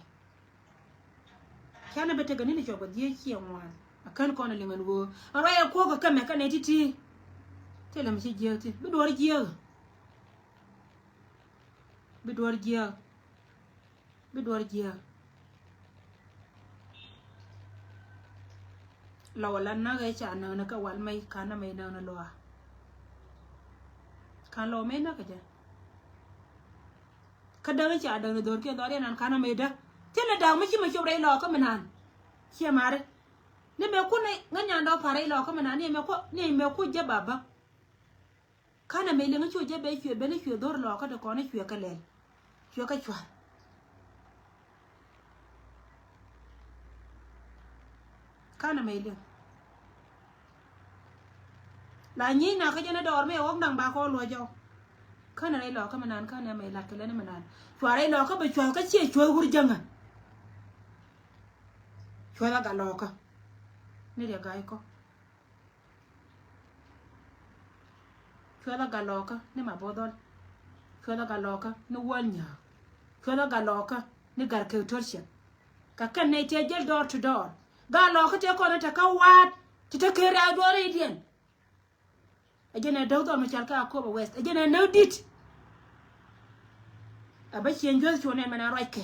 Canɛ bɛ tekɛ ni ni cɔk bɛ dhieec ciɛ ŋuan a kän kɔn a liŋ ɛn ɣöö a ruac a kuɔk a kämɛ kä nɛ ti̱ti̱. Thilɛ mi ci jiääk thi̱n bi duɔ̱ɔ̱r jiääk. Bi duɔ̱ɔ̱r jiääk. Bi duɔ̱ɔ̱r jiääk. Lɔ wala näk ɛ ca näk ni kä wal mɛy ka̱n a mɛy näk ni lɔa. Ka̱n lɔ mɛy näk kä jɛ. Kä däk i̱ ca däk ni dho̱rkiɛn dhɔriɛn an ka̱n a mɛy däk. Thilɛ da̱a̱k mi ci mɛ cop rɛy lɔɔkä mi naan. Ciɛ mari. Ni mɛ ku ni ŋä nyandɔɔ pa̱r rɛy lɔɔkä mi naan ni mɛ ku, ni mɛ ku jɛ baba. Ka̱n ɛmɛ liŋ cu jɛ ben cuɛ ben cuɛ dho̱r lɔɔkä ti kɔn cuɛ kɛ lɛl. Cuɛ kɛ cua̱r. Ka̱n ɛmɛ liŋ. La nyi̱i̱c nakä jɛn ɛ dɔɔr mi ɛ ɣɔ̱k naŋ ba kɔn luɔc jɔw. Ka̱n ɛ rɛy lɔɔkä mi naan ka̱n ɛ mɛ la̱t kɛ lɛn mi naan. Cua̱r rɛy lɔɔkä bɛ cua̱r kä ciɛ cua̱r wur jäŋä. Cua̱r ɛ gat lɔɔkä. Ni riɛ ga̱a̱c kɔ. Cuɛth a gat lɔɔkä ni ma bo̱o̱th dhɔl. Cuɛth a gat lɔɔkä ni wäl nyääk. Cuɛth a gat lɔɔkä ni gat kek to̱r ciɛk. Ka kɛn nɛy tëë jäl door to door. Gat lɔɔkä tëë kɔn te kä wa̱a̱t ti te ker a duɔɔr i̱diɛn. Ɛ jɛn ɛ däk dhɔl mi cal kä Akobo West. Ɛ jɛn ɛ näk di̱t. A bä ciɛn juäth cuɔn ɛn mɛn a ruac kɛ.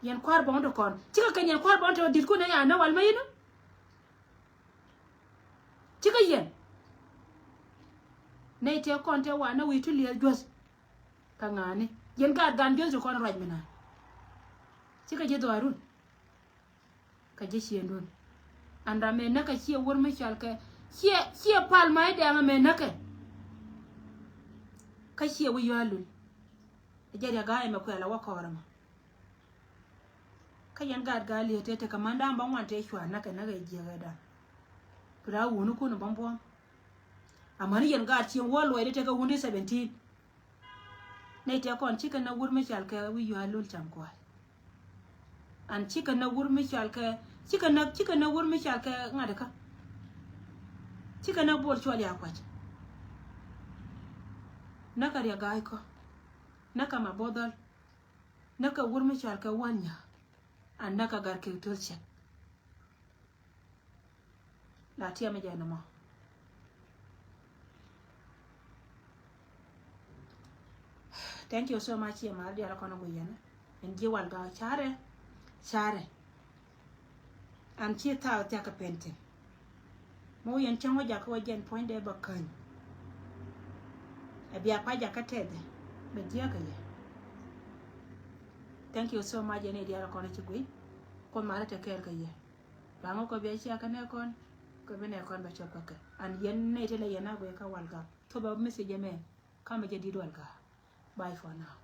Yɛn kua̱r bɔŋ ti kɔn. Cikɛ kɛn yɛn kua̱r bɔŋ ti di̱t kun ɛ ya näk wal mä yinä. Cikɛ yɛn. Nɛy tëë kɔn tëë wa nä wi̱i̱ ti liɛth juäth. Kä ŋa̱a̱ni yɛn gaat gan juäth ti kɔn ruac mi naan. Cikɛ ji̱ dhɔaarun. Kä ji̱ ciëndun. An ram mëë näkɛ ciɛ wur mi cɔal kɛ ciɛ ciɛ pal ma i̱ dɛŋ mëë näkɛ. Kä ciɛ wi̱i̱ yua̱a̱ lul. Ɛ jɛ riɛ ga̱a̱c ɛmɛ kuɛl ɛ wä kɔɔr ɛmɔ. Kä yɛn gaat gaa liet tëë tekɛ män da̱a̱m bä ŋuan tëë cua näkɛ näkɛ jiɛkɛ da̱a̱m. Bi raa wuni kun bä buɔ̱m. Amäni yɛn gaat cieŋ wä luɔcdä tekɛ wuni seventeen. Nɛy tëë kɔn cikɛ näk wur mi cɔal kɛ wi̱i̱ yua̱a̱ lul cam kua̱a̱c. An cikɛ näk wur mi cɔal kɛ cikɛ näk cikɛ näk wur mi cɔal kɛ ŋa̱t kä. Cikɛ näk bol cuɔl ya kuac. Näkɛ riɛ ga̱a̱c kɔ. Näkɛ ma bo̱o̱th dhɔl. Näkɛ wur mi cɔal kɛ wäl nyääk. An näkɛ gat kek to̱l cɛk. La tiɛm jɛ ni mɔ. Thank you so much. Yɛ mal dial kɔn a gui yɛn. Ɛn ji̱ wal ga̱a̱ carɛ. Carɛ. An ci thaak thiak kɛ pentin. Mɔ yɛn cäŋ wä jakä wä jɛn puɔ̱nydɛ bä käny. Ɛ bia pa jakä tɛthɛ bɛ jiäkä yɛ. Thank you so much. Yɛn i̱ dial kɔn a ci gui. Kuoth mal a te kɛɛl kɛ yɛ. Baŋ ɔ kɔ bia cia kä nɛ kɔn kɛ bi nɛ kɔn bɛ cɔp kä kɛ. An yɛn nɛ ti lɛ yɛn a gui kä wal gak. Thop a message mɛ. Kamɛ jɛ dit wal gak. Bye for now.